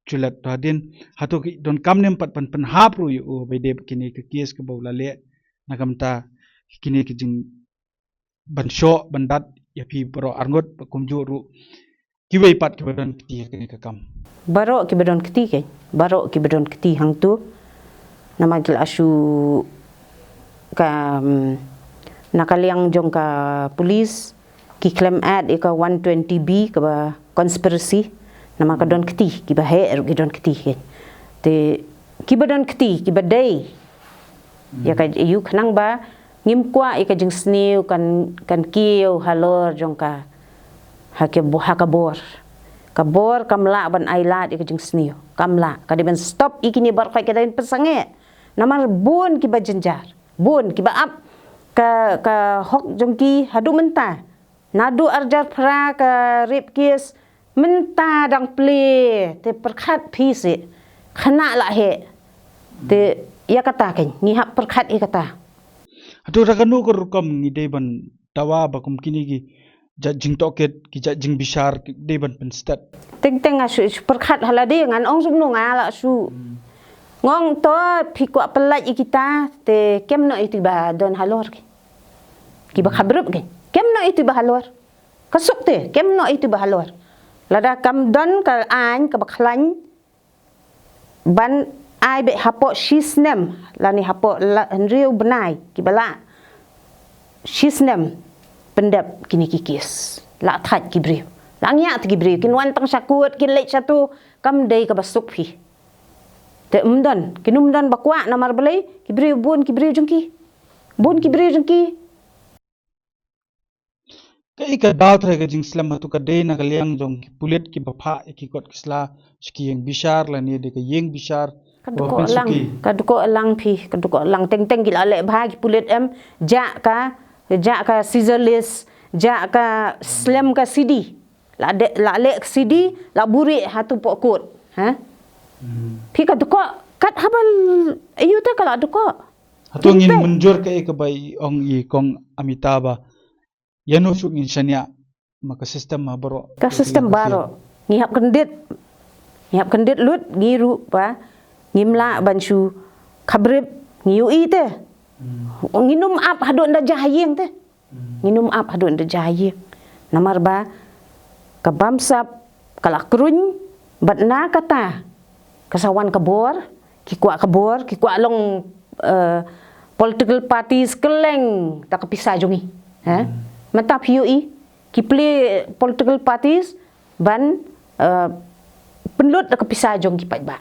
Shulet, to hadien hato ki donkam ne em pat ban pynhap ruh ïa u ba dei ba kane ka case kaba u la leh na ka bynta kine ki jing ban shoh ban dat ïa phi baroh arngut, ba kumjuh ruh kiwei pat kiba don kti ha kane ka kam. Baroh kiba don kti keiñ, baroh kiba don kti hangto. Namar ki la shu ka, mm, na ka liang jong ka police ki khlem add ïa ka one twenty B kaba conspiracy. Namar ka don kti, kiba heh ruh ki don kti keiñ. Te kiba don kti, kiba dei ïa ka, ïa u khnang ba ngim kwah ïa ka jingsniew kan, kan kiew halor jong ka, ha ka bo-, ha ka bor. Ka bor kam lah ban ailad ïa ka jingsniew. Kam lah. Ka dei ban stop ïa kine baroh, ka dei ban pynsangeh. Namar bun kiba jynjar. Bun kiba ap ka, ka hok jong ki haduh mynta. Naduh ar hajar phra ka rape case, mynta dang plie, te pyrkhat phi seh. Khynnah la heh. Te ïa kata keiñ, ngi hap pyrkhat ïa kata. Hato da kano ka rukom ngi dei ban dawa ba kum kine ki jait jingtohkit, ki jait jingbishar, ki dei ban pynstet? Teng teng nga shu, shu pyrkhat ha lade, ngan ong kumno nga la shu. Hmm. Nga ong to phi kwah pyllait ïa kita, te kem noh ïa kiba don halor ki. Kiba khabrip ki. Kem noh ïa kiba halor. Ka suk te, kem noh ïa kiba halor. Lada kam don ka aiñ kaba khlaiñ ban ai beit hapoh shisnem, lane hapoh la, hynriew bnai, kiba lah shisnem pyndep kine ki case. Lah thait ki briew. Lah ngiah te ki briew. Kin wan tang sha kut, kin leit shato, kam dei kaba suk phi. Te ym don, kin ym don ba kwah namar balei, ki briew bun ki briew jong ki. Bun ki briew jong ki. Kaei ka daw trai ka jingslem, hato ka dei na ka liang jong ki pulit kiba phah ïa ki kot ki sla sha ki ïing bishar lane dei ka ïing bishar? Ka dkoh lang, ka dkoh lang phi, ka dkoh lang. Teng teng ki la leh bha ki pulit em, jah ka, jah ka scissor list, jah ka slem ka sidi. La de, la leh ka sidi, la buhrieh hato poh kut. Ha? Hmm. Phi ka dkoh, kat haba l-, ïa u te ka la dkoh. Hato ngin mynjur kaei kaba i ong i kong Amitabh ba ïano shuh ngin shaniah, ma ka system ma baroh. Ka system baroh. Ngi hap kyndit. Ngi hap kyndit lut, ngi ruh ba ngim lah ban shu khabrip, ngi ïohi te. Hmm. Ngin ym ap haduh da jia ha ïing te. Hmm. Ngin ym ap haduh da jia ha ïing. Namar ba ka bamsap ka la kruiñ bad na kata ka sa wan ka bor, ki kwah ka bor, ki kwah long, eh, political parties kylleng da ka pisa jong ngi. Ha? Mynta phi ïohi ki plie political parties ban, eh, pynlut da ka pisa jong ki paidbah.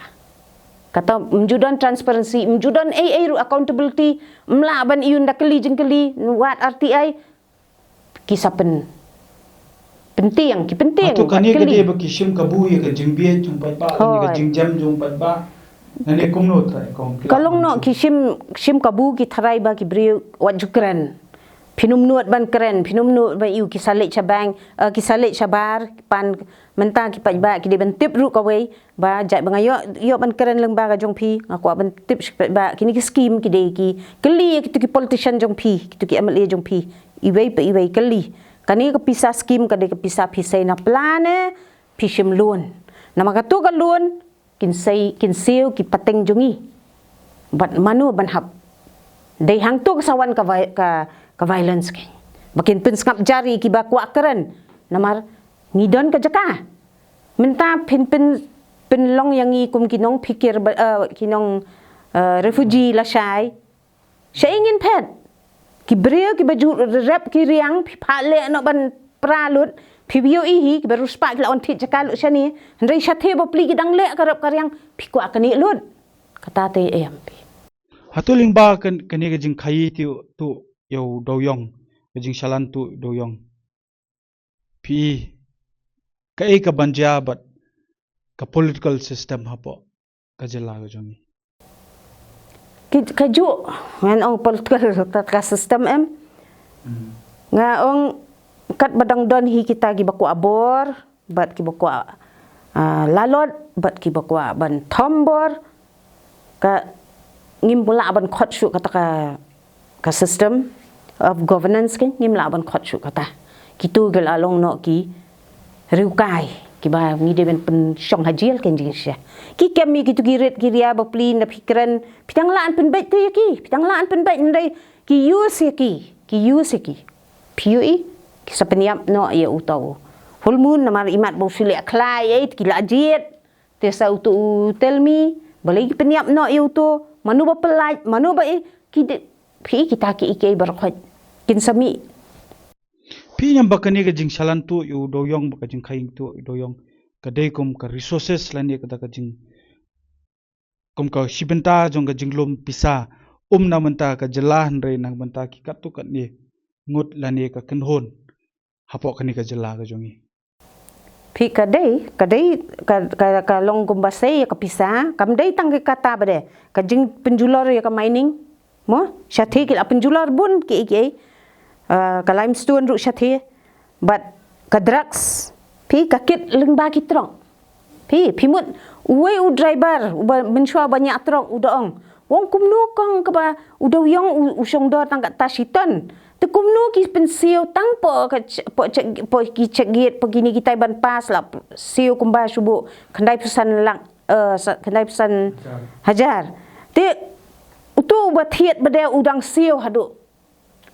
Kata ym ju don transparency, ym ju don ei ei ruh accountability, ym lah ban ïoh da kylli jingkylli, wat R T I, ki sa pyn, pyntieng, ki pyntieng. Hato kane ka dei ba ki shim kabu ïa ka jingbieit jong paidbah, kane ka jingjem jong paidbah? Nane kumno trai kong ki ka long noh ki shim, shim kabu ki trai ba ki briew wat ju kren. Phin ym nud ban kren, phin ym nud ban ïoh ki sa leit sha bank, eh, ki sa leit shabar, pan mynta ki paidbah ki dei ban tip ruh kawei, ba jait ba nga ïoh, ïoh ban kren lyngba ka jong phi, nga kwah ban tip sha ki paidbah, kine ki skim ki dei ki kylli ïa kitu ki politician jong phi, kitu ki M L A jong phi. Iwei pa iwei kylli. Kane ka pisa skim ka dei ka pisa phi sei na plan eh, phi shim loan. Namar katu ka loan, kin sei, kin siew ki pateng jong ngi. Bad mano ban hap. Dei hangtu ka sa wan ka vi-, ka, ka violence keiñ. Ba kin pynsngap jar ïa kiba kwah kren. Namar ngi don ka jaka. Mynta phin pyn, pynlong ïa ngi kum ki nongphikir ba, eh, ki nong, eh, refugee lashai. Shaei ngin phet? Ki briew kiba ju rep ki riang, phi phah leh noh ban pra lut, phi ïohi hi, kiba riewspah ki la wan thied jaka lut shane, hynrei shatei bapli ki dang leh ka rep ka riang, phi kwah kane lut. Kata te em phi. Hato lyngba kan, kane ka jingkhaii tu, tu ïa u Dewïong, ka jingshalan tu Dewïong. Phi, kaei kaban jia bad ka political system hapoh ka jylla ka jong ngi? Ki, kajuh, ngan ong political ka, ka system em. Hmm. Nga ong katba dang don hi kita kiba kwah bor, bad kiba kwah, ah, lalot, bad kiba kwah ban thombor, ka ngim lah ban khot shuh kata ka, ka system of governance keiñ, ngim lah ban khot shuh kata. Kitu ki la long noh ki riewkai, kiba ngi dei ban pynshong ha jel keiñ jingshisha. Ki kem ïa kitu ki rit ki ria bapli na phi kren, phi dang lah ban pynbeit te ïa ki, phi dang lah ban pynbeit hynrei ki use ïa ki, ki use ïa ki. Phi ïohi, ki sa pynïap noh ïa uto u Hulmun namar imat ba u shu leh khlaiñ ïa ki la jied. Te sa uto u Telmi, balei ki pynïap noh ïa uto, mano ba pyllait, mano ba i, ki de, phi kita ki i kei baroh khoit. Kin sa mih. Phi ngam ba kane ka jingshalan tu ïa u Dewïong bad ka jingkhaii tu ïa u Dewïong. Ka dei kum ka resources lane kata ka jing, kum ka shi bynta jong ka jinglum pisa, um na bynta ka jylla hynrei na bynta ki katto katne ngut lane ka kynhun hapoh kane ka jylla ka jong ngi. Phi ka dei, ka dei, ka, ka, ka long kumba sei ïa ka pisa, kam dei tang ka kata ba dei, ka jingpynjulor ïa ka mining, mo, shatei ki la pynjulor bun ki, ki, ah, ka limestone ruh shatei, bad ka drugs, phi ka kit lyngba ki trok. Phi, phi mut, uwei u driver, uba mynshuwa ba ñiah trok, u da ong. Ong kumno kong kaba, u Dewïong u, u shong dor tang kata shi ton. Te kumno ki pynsiew tang po ka ch-, po check, po ki check gate, po kine kitai ban pass la, siew kumba shu buh, khyndai phew san lak, eh, sa-, khyndai phew san hajar. Te, uto uba thied ba dei u dang siew haduh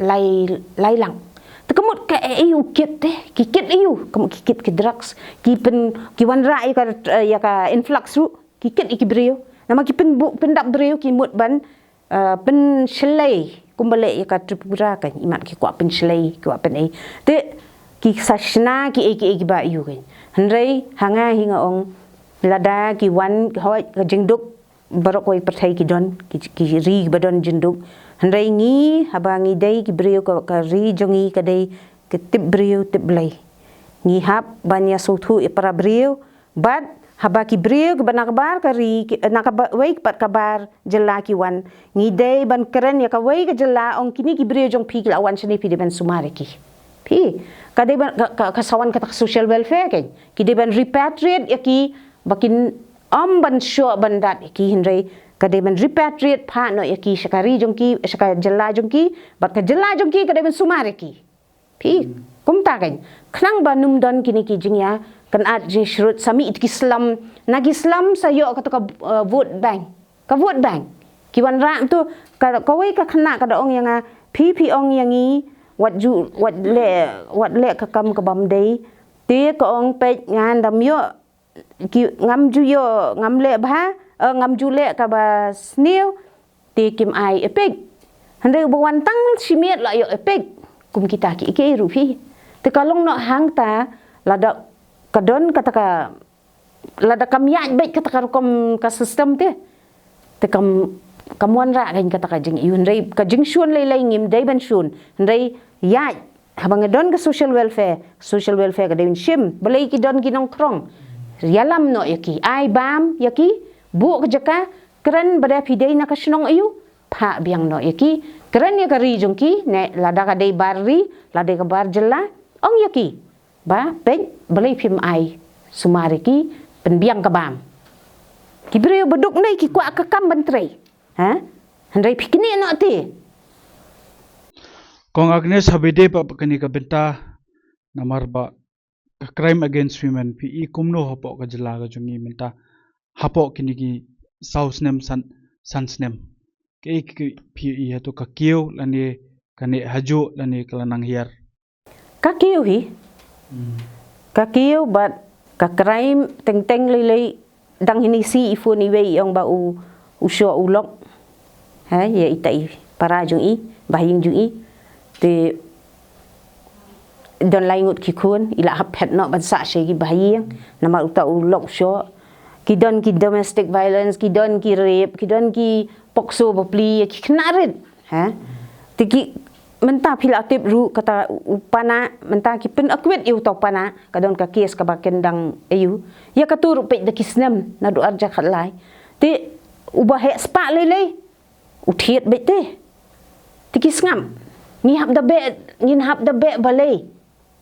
lai, lai lak. Te ka mut kaei u kit te, ki kit ïa u, ka mut ki kit ki drugs, ki pyn, ki wanrah ïa ka, ïa ka influx ruh, ki kit ïa ki briew. Namar ki pynbuh, pyndap briew, ki mut ban, eh, pynshlei, kumba leh ïa ka Tripura kan, imat ki kwah pynshlei, ki kwah pynei. Te, ki sa shna, kiei, kiei, kiba ïa u kan. Hynrei, ha nga hi nga ong, lada ki wan, hoi, ka jingduk, baroh kawei pyrthei ki don, ki, ki ri kiba don jingduk. Hynrei ngi, haba ngi dei ki briew ka, ka ri jong ngi ka dei ka tip briew tip Blei. Ngi hap ban ïa sngewthuh ïa para briew, bad haba ki briew kiba na kaba ka ri, ki, na kaba, wei pat kaba jylla ki wan. Ngi dei ban kren ïa kawei ka jylla ong kine ki briew jong phi ki la wan shane phi dei ban sumar ïa ki. Phi, ka dei ban, ka, ka, ka sa wan kata ka social welfare kan. Ki dei ban repatriate ïa ki, ba kin ym ban shoh ban dat ïa ki hynrei ka dei ban repatriate phah noh ïa ki sha ka ri jong ki, sha ka jylla jong ki, bad ka jylla jong ki ka dei ban sumar ïa ki. Phi, kumta kan. Khnang ba ym don kine ki jingïakynad jingshrut sa mih ki slum, na ki slum sa ïoh kata ka, eh, vote bank. Ka vote bank. Ki wanrah tu, ka, kawei ka khynnah ka da ong ïa nga, phi phi ong ïa ngi, wat ju, wat leh, wat leh ka kam ka bym dei. Te ka ong peit ngan dam ïoh, ki, ngam ju ïoh, ngam leh bha, eh, ngam ju leh kaba sniew, te kim ai ïa peit. Hynrei uba wan tang shi miet la ïoh epek kum kita ki ike ruh phi. Te ka long noh hangta lada ka don kata ka, lada kam ïaid beit kata ka rukom ka system te. Te kam, kam wanrah kein kata ka jingïohi, hynrei ka jingshun lei lei ngim dei ban shun. Hynrei ïaid haba nga don ka social welfare, social welfare ka dei ban shim balei ki don ki nongkrong. Ïalam noh ïa ki, ai bam ïa ki, buh ka jaka, kren ba dei phi dei na ka shnong aiu, phah biang noh ïa ki, kren ïa ka ri jong ki, ne lada ka dei bar ri, lada ka bar jylla, ong ïa ki ba peit balei phim ai sumar ïa ki, pynbiang ka bam. Ki briew ba duk nei ki kwah ka kam ban trei. Ha? Hynrei phi knieh noh te. Kong Agnes, haba dei ba kane ka bynta, namar ba ka crime against women phi i kumno hapoh ka jylla ka jong ngi mynta, hapoh kine ki saw snem san, san snem? Kaei kaei phi i, hato ka kiew lane ka neh hajuh lane ka la nang hiar? Ka kiew hi. Ka kiew bad ka crime teng teng lei lei, dang hini si i phone iwei i ong ba u, u shoh u lok. Ha, ïa ita i para jong i, ba ha ïing jong i. Te don lai ngut ki khun, i la hap phet noh ban sah sha ki ba ha ïing. Namar uta u lok u shoh. Ki don ki domestic violence, ki don ki rape, ki don ki POCSO bapli, ki khynnah rit. Ha? Te ki mynta phi la tip ruh kata u pana, mynta ki pyn-acquit ïa uta u pana, ka don ka case kaba ken dang aiu. Ïa katu ruh peit da ki snem, naduh arhajar khatlai. Te uba heh spah lei lei, u thied beit te. Te ki sngap. Ngi hap da beh, ngin hap da beh balei.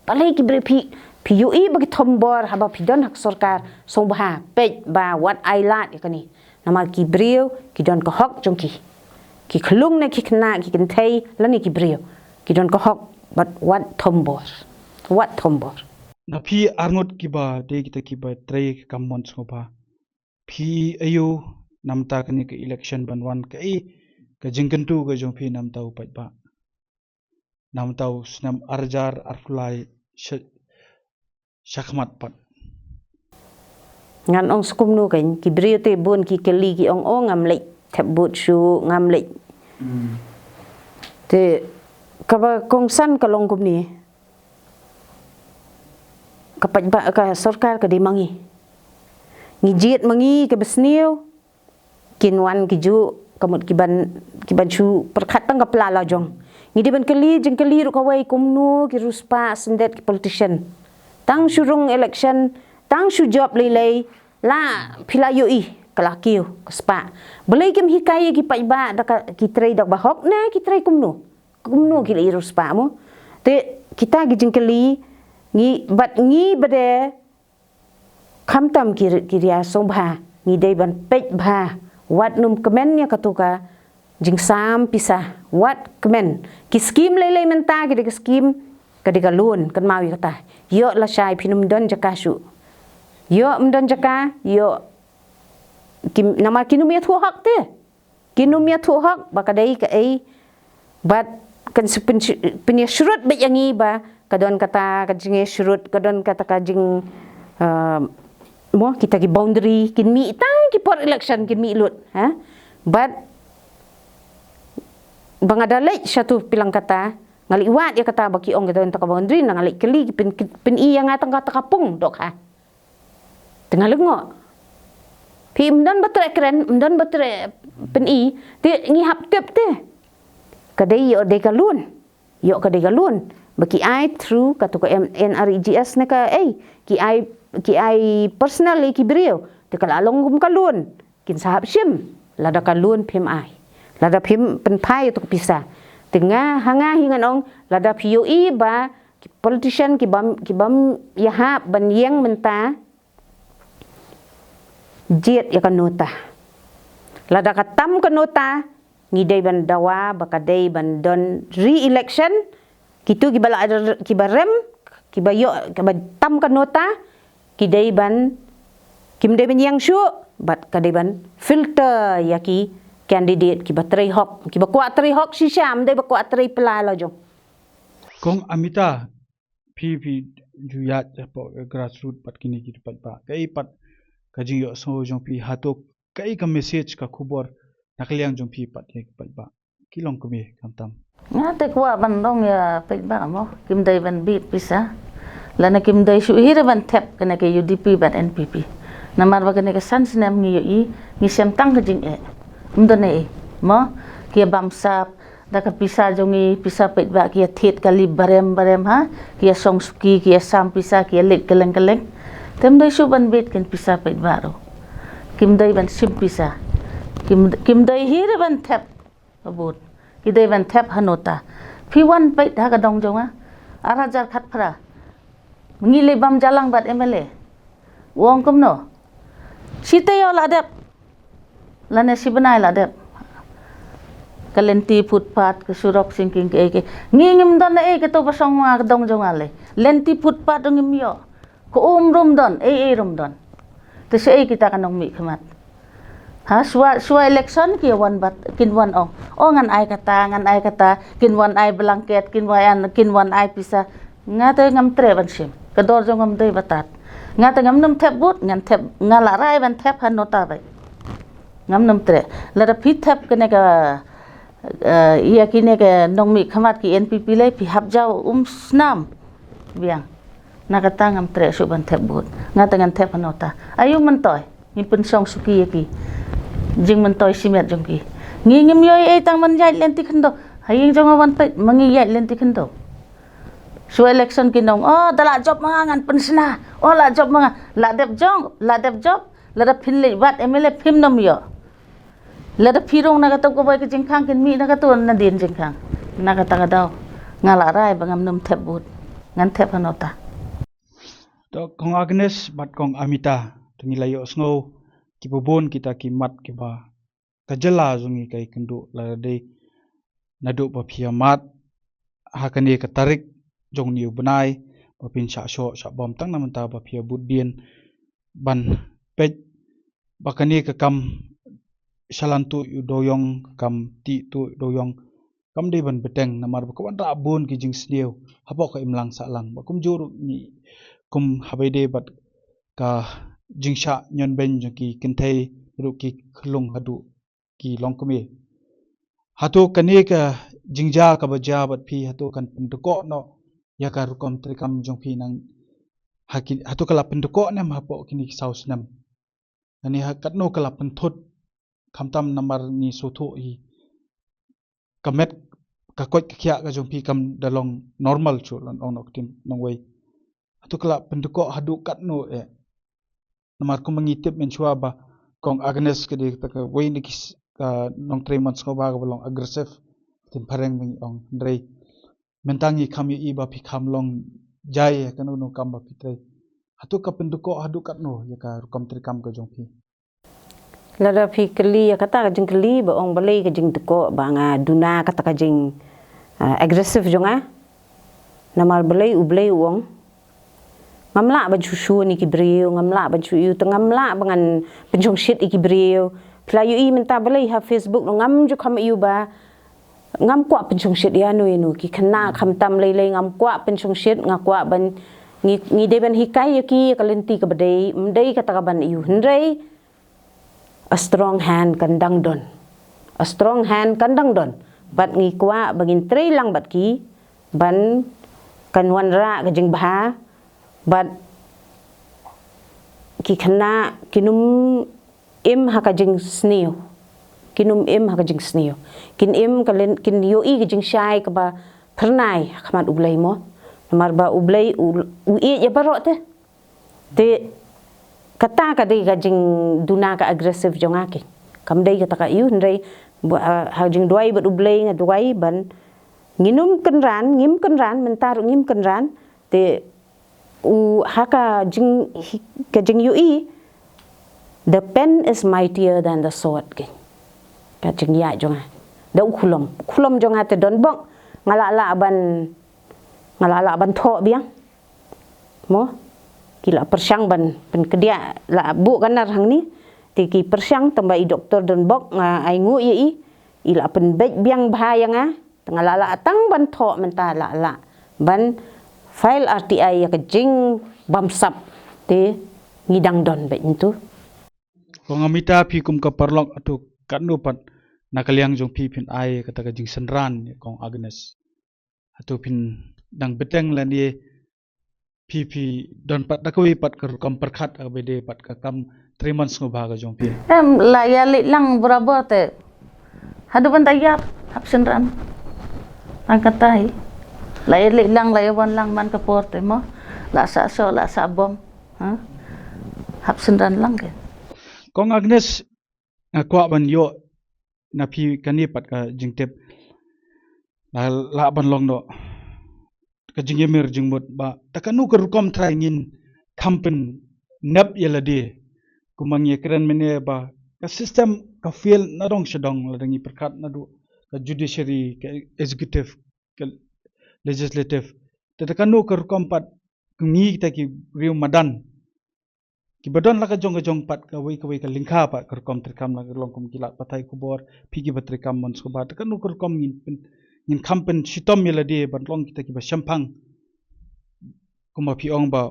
Balei ki briew phi, phi ïohi ba ki thombor haba phi don ha ka sorkar, sngewbha peit ba wat ai lad ïa kane. Namar ki briew ki don ka hok jong ki. Ki khyllung ne ki khynnah, ki kynthei lane ki briew, ki don ka hok, bad wat thombor. Wat thombor. Na phi arngut kiba dei kita kiba trei ka kam mon sngewbha, phi aiu namar kane ka election ban wan, kaei ka jingkyntu ka jong phi namar u paidbah? Namar u snem arhajar arphew lai sha, shakhmat pat. Ngan ong skumno kein, ki briew te bun ki kylli ki ong, oh, ngam leit thep vote shuh, ngam leit. Te kaba kongsan ka long kumne. Ka paidbah, ka sorkar ka dei ma ngi. Ngi jied ma ngi kaba sniew. Kin wan ki ju, ka mut ki ban, ki ban shu pyrkhat tang ka pla la jong. Ngi dei ban kylli jingkylli ruh kawei, kumno ki riewspah syndet ki politician. Tang shu rung election, tang shu jop lei lei, la phi la ïohi ka la kiew ka spah. Balei kim hikai ïa ki paidbah da ka, ki trei da kaba hok ne ki trei kumno? Kumno ki la ïa riewspah mo? Te kita ki jingkylli, ngi bad ngi bad de, khamtam ki rit ki ria, sngewbha ngi dei ban peit bha, wat nym kmen ïa katu ka jingsam pisa, wat kmen. Ki skim lei lei mynta ki dei ka skim, ka dei ka loan, kynmaw ïa kata. Ïoh lashai phin ym don jaka shuh. Ïoh ym don jaka, ïoh ki, namar kin ym ïathuh hok te. Kin ym ïathuh hok ba ka dei kaei. Bad kan shu pyn, pynïashrut beit ïa ngi ba ka don kata ka jingïashrut, ka don kata ka jing, eh, mo, kita ki boundary kin mih tang ki por election kin mih lut, ha. Bad ba nga da leit shatu phi lang kata, nga leit wad ïa kata ba ki ong ka don kata ka boundary, nga leit kylli ki pyn, pyn-i ïa nga tang kata ka pung dohkha. Te nga lyngngoh. Phi ym don ba treh kren, ym don ba treh pyn-i, te ngi hap tip te. Ka dei ïoh dei ka loan. Ïoh ka dei ka loan. Ba ki ai through katu ka M-, N R E G S ne kaei. Ki ai, ki ai personal ïa ki briew. Te ka la long kum ka loan. Kin sa hap shim. Lada ka loan phim ai. Lada phim pynphai ïa tu ka pisa. Te nga, ha nga hi ngan ong, lada phi ïohi ba ki politician kibym, kibym ïahap ban ïeng mynta, jied ïa ka NOTA. Lada ka tam ka NOTA, ngi dei ban dawa ba ka dei ban don re-election. Kitu kiba la, kiba rem, kiba ïoh, kiba tam ka NOTA, ki dei ban, kim dei ban ïeng shuh, bad ka dei ban filter ïa ki candidate kiba trei hok, kiba kwah trei hok shisha, ym dei ba kwah trei pla la jong. Kong Amita, phi, phi ju ïaid hapoh grassroot pat kine ki paidbah. Kaei pat ka jingïohsngew jong phi, hato kaei ka message, ka khubor na ka liang jong phi pat ïa ki paidbah? ki longkmie khamtam. Nga te kwah ban ong ïa paidbah mo, kim dei ban bit pisa. Lane kim dei shuh hi ruh ban thep kane ka U D P bad N P P. Namar ba kane ka san snem ngi ïohi, ngi shem tang ka jingeh. Ym don ei mo, ki ïa bam sap da ka pisa jong ngi, pisa paidbah ki ïa thied kali barem barem ha, ki ïa song suki, ki ïa sam pisa, ki ïa leit kylleng kylleng. Te ym dei shuh ban bit kin pisa paidbah ruh. Kim dei ban shim pisa. Kim, kim dei hi ruh ban thep ha booth. Ki dei ban thep ha nota. Phi wan peit ha ka dong jong nga. Ar hajar khatphra. Ngi leh bam jalang bad M L A. U ong kumno? Shi taïew la dep. Lane shi bnai la dep. Ka lynti footpath, ka surok singking, kaei kaei. Ngi ngim don ei kato ba shong ha ka dong jong nga lei. Lynti footpath ruh ngim ïoh. Ka um ruh ym don, ei ei ruh ym don. Te shaei kita ka nongmihkhmat. Ha, shuwa, shuwa election ki wan bat, kin wan ong. Oh, ngan ai kata, ngan ai kata, kin wan ai blanket, kin wan, kin wan ai pisa. Nga te ngam treh ban shim. Ka dor jong nga ym dei ba tad. Nga te ngam nym thep booth, ngan thep, nga la rai ban thep ha nota beit. Ngam nym treh. Lada phi thep kane ka, eh, ïa kine ka nongmihkhmat ki N P P lei, phi hap jaw um snam. Biang. Na kata ngam treh shuh ban thep booth. Nga te ngan thep ha nota. Aïu myntoi. Ngi pynshong suki ïa ki. Jingmyntoi shimet jong ki. Ngi ngim ïoh ei tang ban ïaid lynti khyndew. Ha ïing jong nga wan peit ma ngi ïaid lynti khyndew. Shuwa election kin ong, oh, da la jop ma nga ngan pynshna. Oh, la jop ma nga. La dep jong, la dep jop. Lada phin leit wad M L A phim nym ïoh. Lada phi rung na kato kawei ka jingkhang kin mih na kato nadien jingkhang. Na kata ka daw. Nga la rai ba ngam nym thep booth. Ngan thep ha nota. To Kong Agnes bad Kong Amita, to ngi la ïohsngew kiba bun kita ki mat kiba ka jylla jong ngi ka ïakynduh lada dei naduh ba phi ïa mad ha kane ka tarik jong une u bnai ba phin shah shoh shah bam tang na mynta ba phi ïa bud dien ban peit ba kane ka kam shalan tuh ïa u dewiong, ka kam tih tuh ïa u dewiong kam dei ban bteng namar ba ka wanrah bun ki jingsniew hapoh ka imlang sahlang. Bad kumjuh ruh ngi kum haba ïadei bad ka jingshah ñion beiñ jong ki kynthei ruh ki khyllung haduh ki longkmie. Hato kane ka jingjia kaba jia bad phi hato kan pyndkoh noh ïa ka rukom treikam jong phi nang ha ki, hato ka la pyndkoh ne em hapoh kine ki saw snem? Lane ha katno ka la pynthut khamtam namar ngi sngewthuh hi ka met ka koit ka khiah ka jong phi kam da long normal shuh lane ong noh ktien nongwei. Hato ka la pyndkoh haduh katno eh? Namar kumba ngi tip mynshuwa ba Kong Agnes ka dei kata kawei na ki s-, ka nongtrei mon sngewbha kaba long aggressive. Ktien phareng ba ngi ong, hynrei mynta ngi kham ïohi ba phi kham long jai ha kano kano kam ba phi trei. Hato ka pyndkoh haduh katno ïa ka rukom treikam ka jong phi? Lada phi kylli ïa kata ka jingkylli ba ong balei ka jingdkoh ba nga duna kata ka jing, ah, aggressive jong nga. Namar balei U Blei u ong, ngam lah ban shu shun ïa ki briew, ngam lah ban shu ïa u te ngam lah ba ngan pynshongshit ïa ki briew. Phi la ïohi mynta balei ha Facebook ruh ngam ju kham ïa u ba ngam kwah pynshongshit ïa no ïa no, ki khynnah khamtam lei lei ngam kwah pynshongshit, nga kwah ban ngi, ngi dei ban hikai ïa ki ïa ka lynti kaba dei, ym dei kata ka ban ïa u, hynrei a strong hand kan dang don. A strong hand kan dang don. Bad ngi kwah ba ngin trei lang bad ki ban kan wanrah ka jingbha bad ki khynnah kin ym im ha ka jingsniew. Kin ym im ha ka jingsniew. Kin im ka lyn, kin ïohi ka jingshai kaba phyrnai ha khmat U Blei mo. Namar ba U Blei u, u ïeit ïa baroh te. Te kata ka dei ka jingduna ka aggressive jong nga ki. Kam dei kata ka ïa u, hynrei ba, ah, ha jingduwai bad U Blei nga duwai ban ngin ym kynran, ngim kynran, mynta ruh ngim kynran. Te u ha ka jing, ka jingïohi, the pen is mightier than the sword, ki. Ka jingïaid jong nga. Da u khulom, u khulom jong nga te don bok, nga lah lah ban, nga lah lah ban thoh biang. Mo, ki la pyrshang ban pynkdiah, la buh ka nar hangne. Te ki pyrshang tang ba i doktor don bok, nga ai nguh ïa i, i la pynbeit biang bha ïa nga. Te nga lah lah tang ban thoh mynta, lah lah ban file R T I ïa ka jingbamsap. Te ngi dang don beit ntu. Kong Amita, phi kum ka paralok, hato katno pat na ka liang jong phi phin ai kata ka jingsynran ïa Kong Agnes. Hato phin dang bteng lane phi phi don pat da kawei pat ka rukom pyrkhat kaba dei pat ka kam trei mon sngewbha ka jong phi? Em, la ïa leit lang barabor te. Haduh ban da ïap, hap synran. Tang kata hi. La ïa leit lang, la ïa wan lang man ka por te mo. La sah soh, la sah bom. Ha? Hap synran lang ke. Kong Agnes, nga kwah ban ïoh na phi kane pat ka jingtip. La, la ban long noh ka jingïamir jingmut ba da kano ka rukom trai ngin kham pynnep ïa lade. Kumba ngi kren mynne ba ka system ka fail na dong sha dong, lada ngi pyrkhat naduh ka judiciary, ka executive, ka legislative. Te da kano ka rukom pat ngi kita ki riew madan kiba don la ka jong ka jong pat kawei kawei ka lyngkha pat ka rukom treikam, la ka long kum ki lad pathai khubor, phi kiba treikam mon sngewbha, da kano ka rukom ngin pyn, ngin kham pynshitom ïa lade ban long kita kiba shemphang, kumba phi ong ba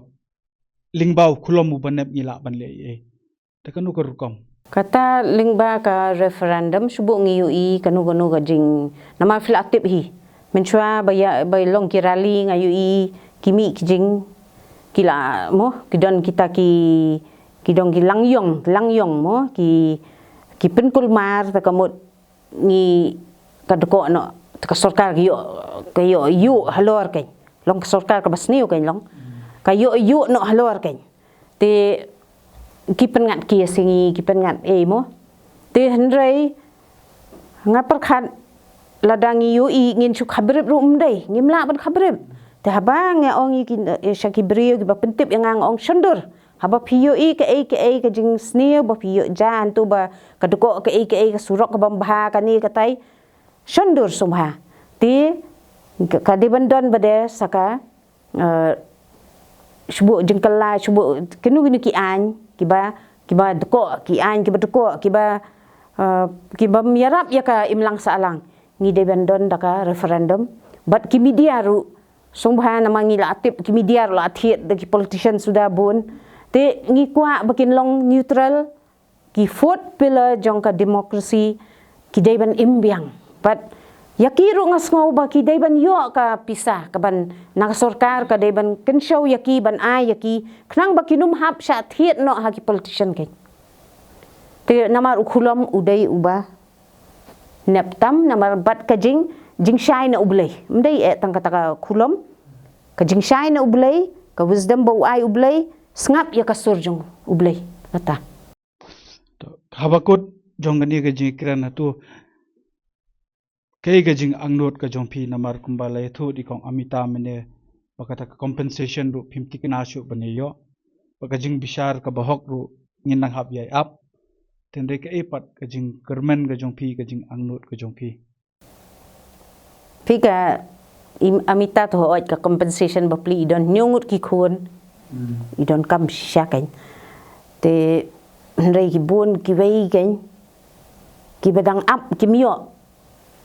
lyngba u khulom uba nep ngi lah ban leh ei ei. Da kano ka rukom? Kata lyngba ka referendum, shu buh ngi ïohi kano kano ka jing, namar phi la tip hi. Mynshuwa ba ïa, ba long ki rally nga ïohi ki mih ki jing, ki la mo, ki don kita ki, ki don ki langïong, langïong mo, ki, ki pynkulmar, te ka mut ngi ka dkoh noh, te ka sorkar ka ïoh, ka ïoh ïuh halor kein. Long ka sorkar kaba sniew kein long. Ka ïoh ïuh noh halor kein. Te ki pynngat ki ïa sngi, ki pynngat ei mo. Te hynrei nga pyrkhat lada ngi ïohi ngin shu khabrip ruh ym dei, ngim lah ban khabrip. Te haba nga ong ïa ki, eh, sha ki briew kiba pyntip ïa nga, nga ong shon dur. Haba phi ïohi kaei kaei ka jingsniew ba phi ïoh ja hangto ba ka dkoh kaei kaei ka surok kabym bha kane katai. Shon dur sngewbha. Te ka, ka dei ban don bad sa ka, eh, shu buh jingkylla, shu buh kino kino ki aiñ kiba, kiba dkoh, ki aiñ kiba dkoh, kiba, eh, kibym ïarap ïa ka imlang sahlang. Ngi dei ban don da ka referendum. Bad ki media ruh sngewbha, namar ngi la tip ki media ruh la thied da ki politician suda bun. Te ngi kwah ba kin long neutral, ki fourth pillar jong ka democracy, ki dei ban im biang. Bad ïa ki ruh nga sngew ba ki dei ban ïoh ka pisa kaban na ka sorkar ka dei ban kynshew ïa ki, ban ai ïa ki, khnang ba kin ym hap shah thied noh ha ki politician kein. Te namar u khulom u dei uba nep tam, namar bad ka jing, jingshai na U Blei. Ym dei eh tang kata ka khulom, ka jingshai na U Blei, ka wisdom ba u ai U Blei, sngap ïa ka sur jong U Blei. Kata. To, haba kut jong kane ka jingkren, hato kaei ka jingangnud ka jong phi, namar kumba la ïathuh da i Kong Amita mynne ba kata ka compensation ruh phim tikna shuh ban ïoh, ba ka jingbishar kaba hok ruh ngin nang hap ïai ap. Te hynrei kaei pat ka jingkyrmen ka jong phi, ka jingangnud ka jong phi? Phi, ka i Amita to hooid ka compensation bapli, i don hynñiew ngut ki khun. Hmm. I donkam shisha kein. Te hynrei ki bun kiwei kein kiba dang ap kim ïoh.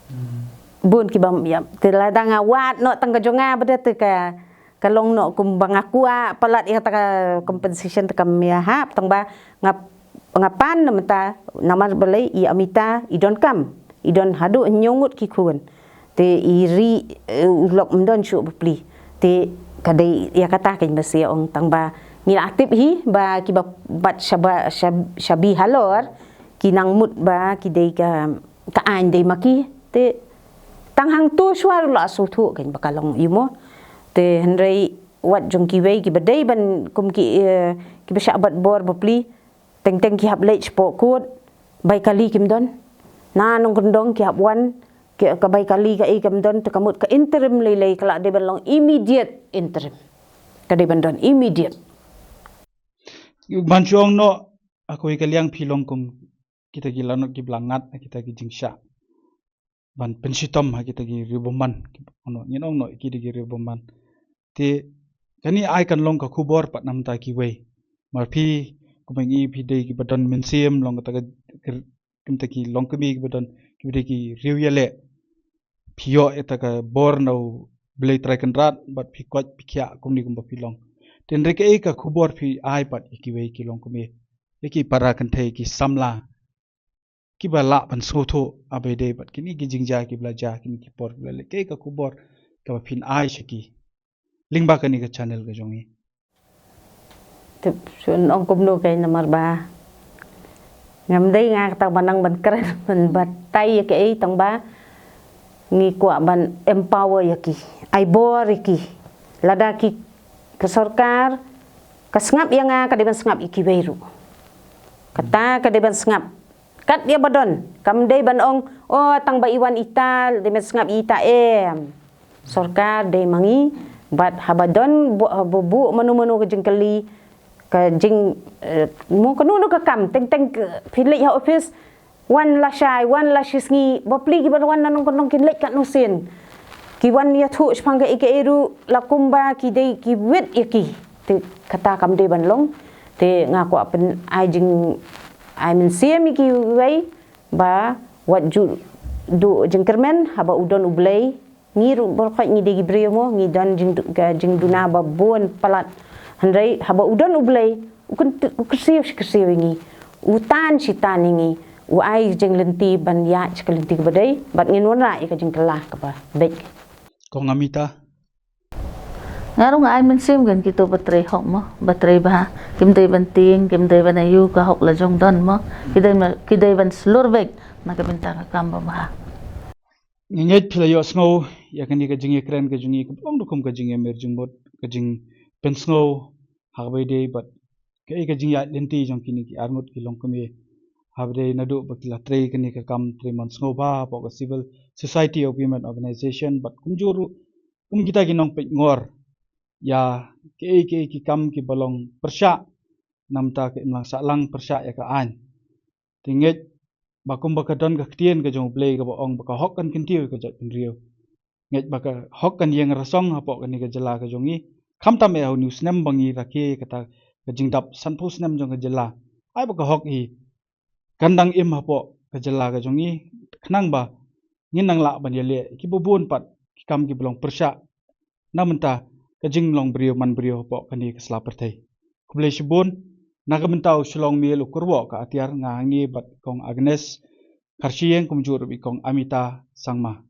Hmm. Bun kibym ïoh. Te lada nga wad noh tang ka jong nga bad te ka, ka long noh kumba nga kwah palat ïa kata ka compensation te kam ïahap, tang ba nga, nga pan na mynta namar balei, i Amita i donkam, i don haduh hynñiew ngut ki khun. Te i Ri, eh, u lok ym don shuh bapli. Te ka dei ïa kata kein ba shu ong, tang ba ngi la tip hi ba kiba bat shaba, shab-, shabi halor ki nang mut ba ki dei ka, ka aiñ dei ma ki. Te tang hangto shuwa ruh la sngewthuh kein ba ka long ïa mo. Te hynrei wat jong kiwei kiba dei ban kum ki, eh, kiba shah bat bor bapli, teng teng ki hap leit shapoh kut, bai kali kim don. Na nongkyndong ki hap wan, ki, ka bai kali kaei kam don, te ka mut ka interim lei lei ka la dei ban long immediate interim. Ka dei ban don immediate. Ban shu ong noh, ha kawei ka liang phi long kum kita ki lanot kiba la ngat na kita ki jingshah ban pynshitom ha kita ki riewbymman, ki, ono, ngin ong noh ki dei ki riewbymman. Te kane ai kan long ka khubor pat na bynta kiwei. Namar phi, kumba ngi, phi dei kiba don mynsiem, long kata ka, ka, kumta ki longkmie kiba don, kiba dei ki riewïaleh. Phi ïoh ïa kata ka bor na U Blei Trai Kynrad bad phi koit phi khiah kumne kumba phi long. Te hynrei kaei ka khubor phi ai pat ïa kiwei ki longkmie, ïa ki para kynthei, ki samla kiba lah ban sngewthuh ha ba ïadei bad kine ki jingjia kiba la jia, kine ki por kiba la leit, kaei ka khubor kaba phin ai sha ki lyngba kane ka channel ka jong ngi. Tip, shu ong kumno kein namar ba ngam dei nga kata ba nang ban kren ban batai ïa kaei, tang ba ngi kwah ban empower ïa ki, ai bor ïa ki. Lada ki, ka sorkar ka sngap ïa nga, ka dei ban sngap ïa kiwei ruh. Kata ka dei ban sngap. Kat ïa ba don, kam dei ban ong, oh, tang ba i wan ita, dei ban sngap ïa ita, em. Sorkar dei ma ngi, bad haba don, bu-, haba buh mano mano ka jingkylli, ka jing, eh, mo kano kano ka kam, teng teng ka, phi leit ha office, wan lashai, wan lashisngi, bapli kiba wan na nongkyndong kin leit katno sien. Ki wan ïathuh shaphang kaei kaei ruh, la kumba ki dei ki wit ïa ki. Te kata kam dei ban long. Te nga kwah pyn ai jing, ai mynsiem ïa kiwei ba wat ju duh jingkyrmen, haba u don U Blei. Ngi ruh baroh khoit ngi dei ki briew mo, ngi don jing, ka jingduna ba bun palat. Hynrei haba u don U Blei, u kyn-, u kyrsiew shi kyrsiew ïa ngi, u tan shi tan ïa ngi, u ai jinglynti ban ïaid sha ka lynti kaba dei, bad ngin wanrah ïa ka jingkylla kaba beit. Kong Amita. Nga ruh nga ai mynsiem kein kito ba trei hok mo, ba trei bha, kim dei ban tieng, kim dei ban ïoh ka hok la jong don mo, ki dei ma, ki dei ban slur beit na ka bynta ka kam ba bha. Nga ngeit phi la ïohsngew ïa kane ka jingïakren ka jong ngi, ka long ruh kum ka jingïamir jingmut, ka jingpynsngew ha kaba ïadei bad kaei ka jingïaid lynti jong kine ki arngut ki longkmie. Haba dei naduh ba ki la trei kane ka kam trei mon sngewbha hapoh ka Civil Society of Women Organization bad kumjuh ruh kum kita ki nongpeitngor ïa kaei kaei ki kam kiba long pyrshah na ka bynta ka imlang sahlang, pyrshah ïa ka aiñ. Te ngeit ba kumba ka don ka ktien ka jong U Blei kaba ong ba ka hok kan kyntiew ïa ka jaitbynriew. Ngeit ba ka hok kan ïeng rasong hapoh kane ka jylla ka jong ngi. Khamtam eh ha une u snem ba ngi rakhe kata ka jingdap sanphew snem jong ka jylla. Ai ba ka hok hi kan dang im hapoh ka jylla ka jong ngi, khnang ba ngin nang lah ban ïaleh kiba bun pat ki kam kiba long pyrshah na ka bynta ka jinglong briew man briew hapoh kane ka sla pyrthei. Khublei shibun. Na ka bynta u Shillong Mail u kyrwoh ka atiar, nga hangne bad Kong Agnes Kharshiing kumjuh ruh bad Kong Amita Sangma.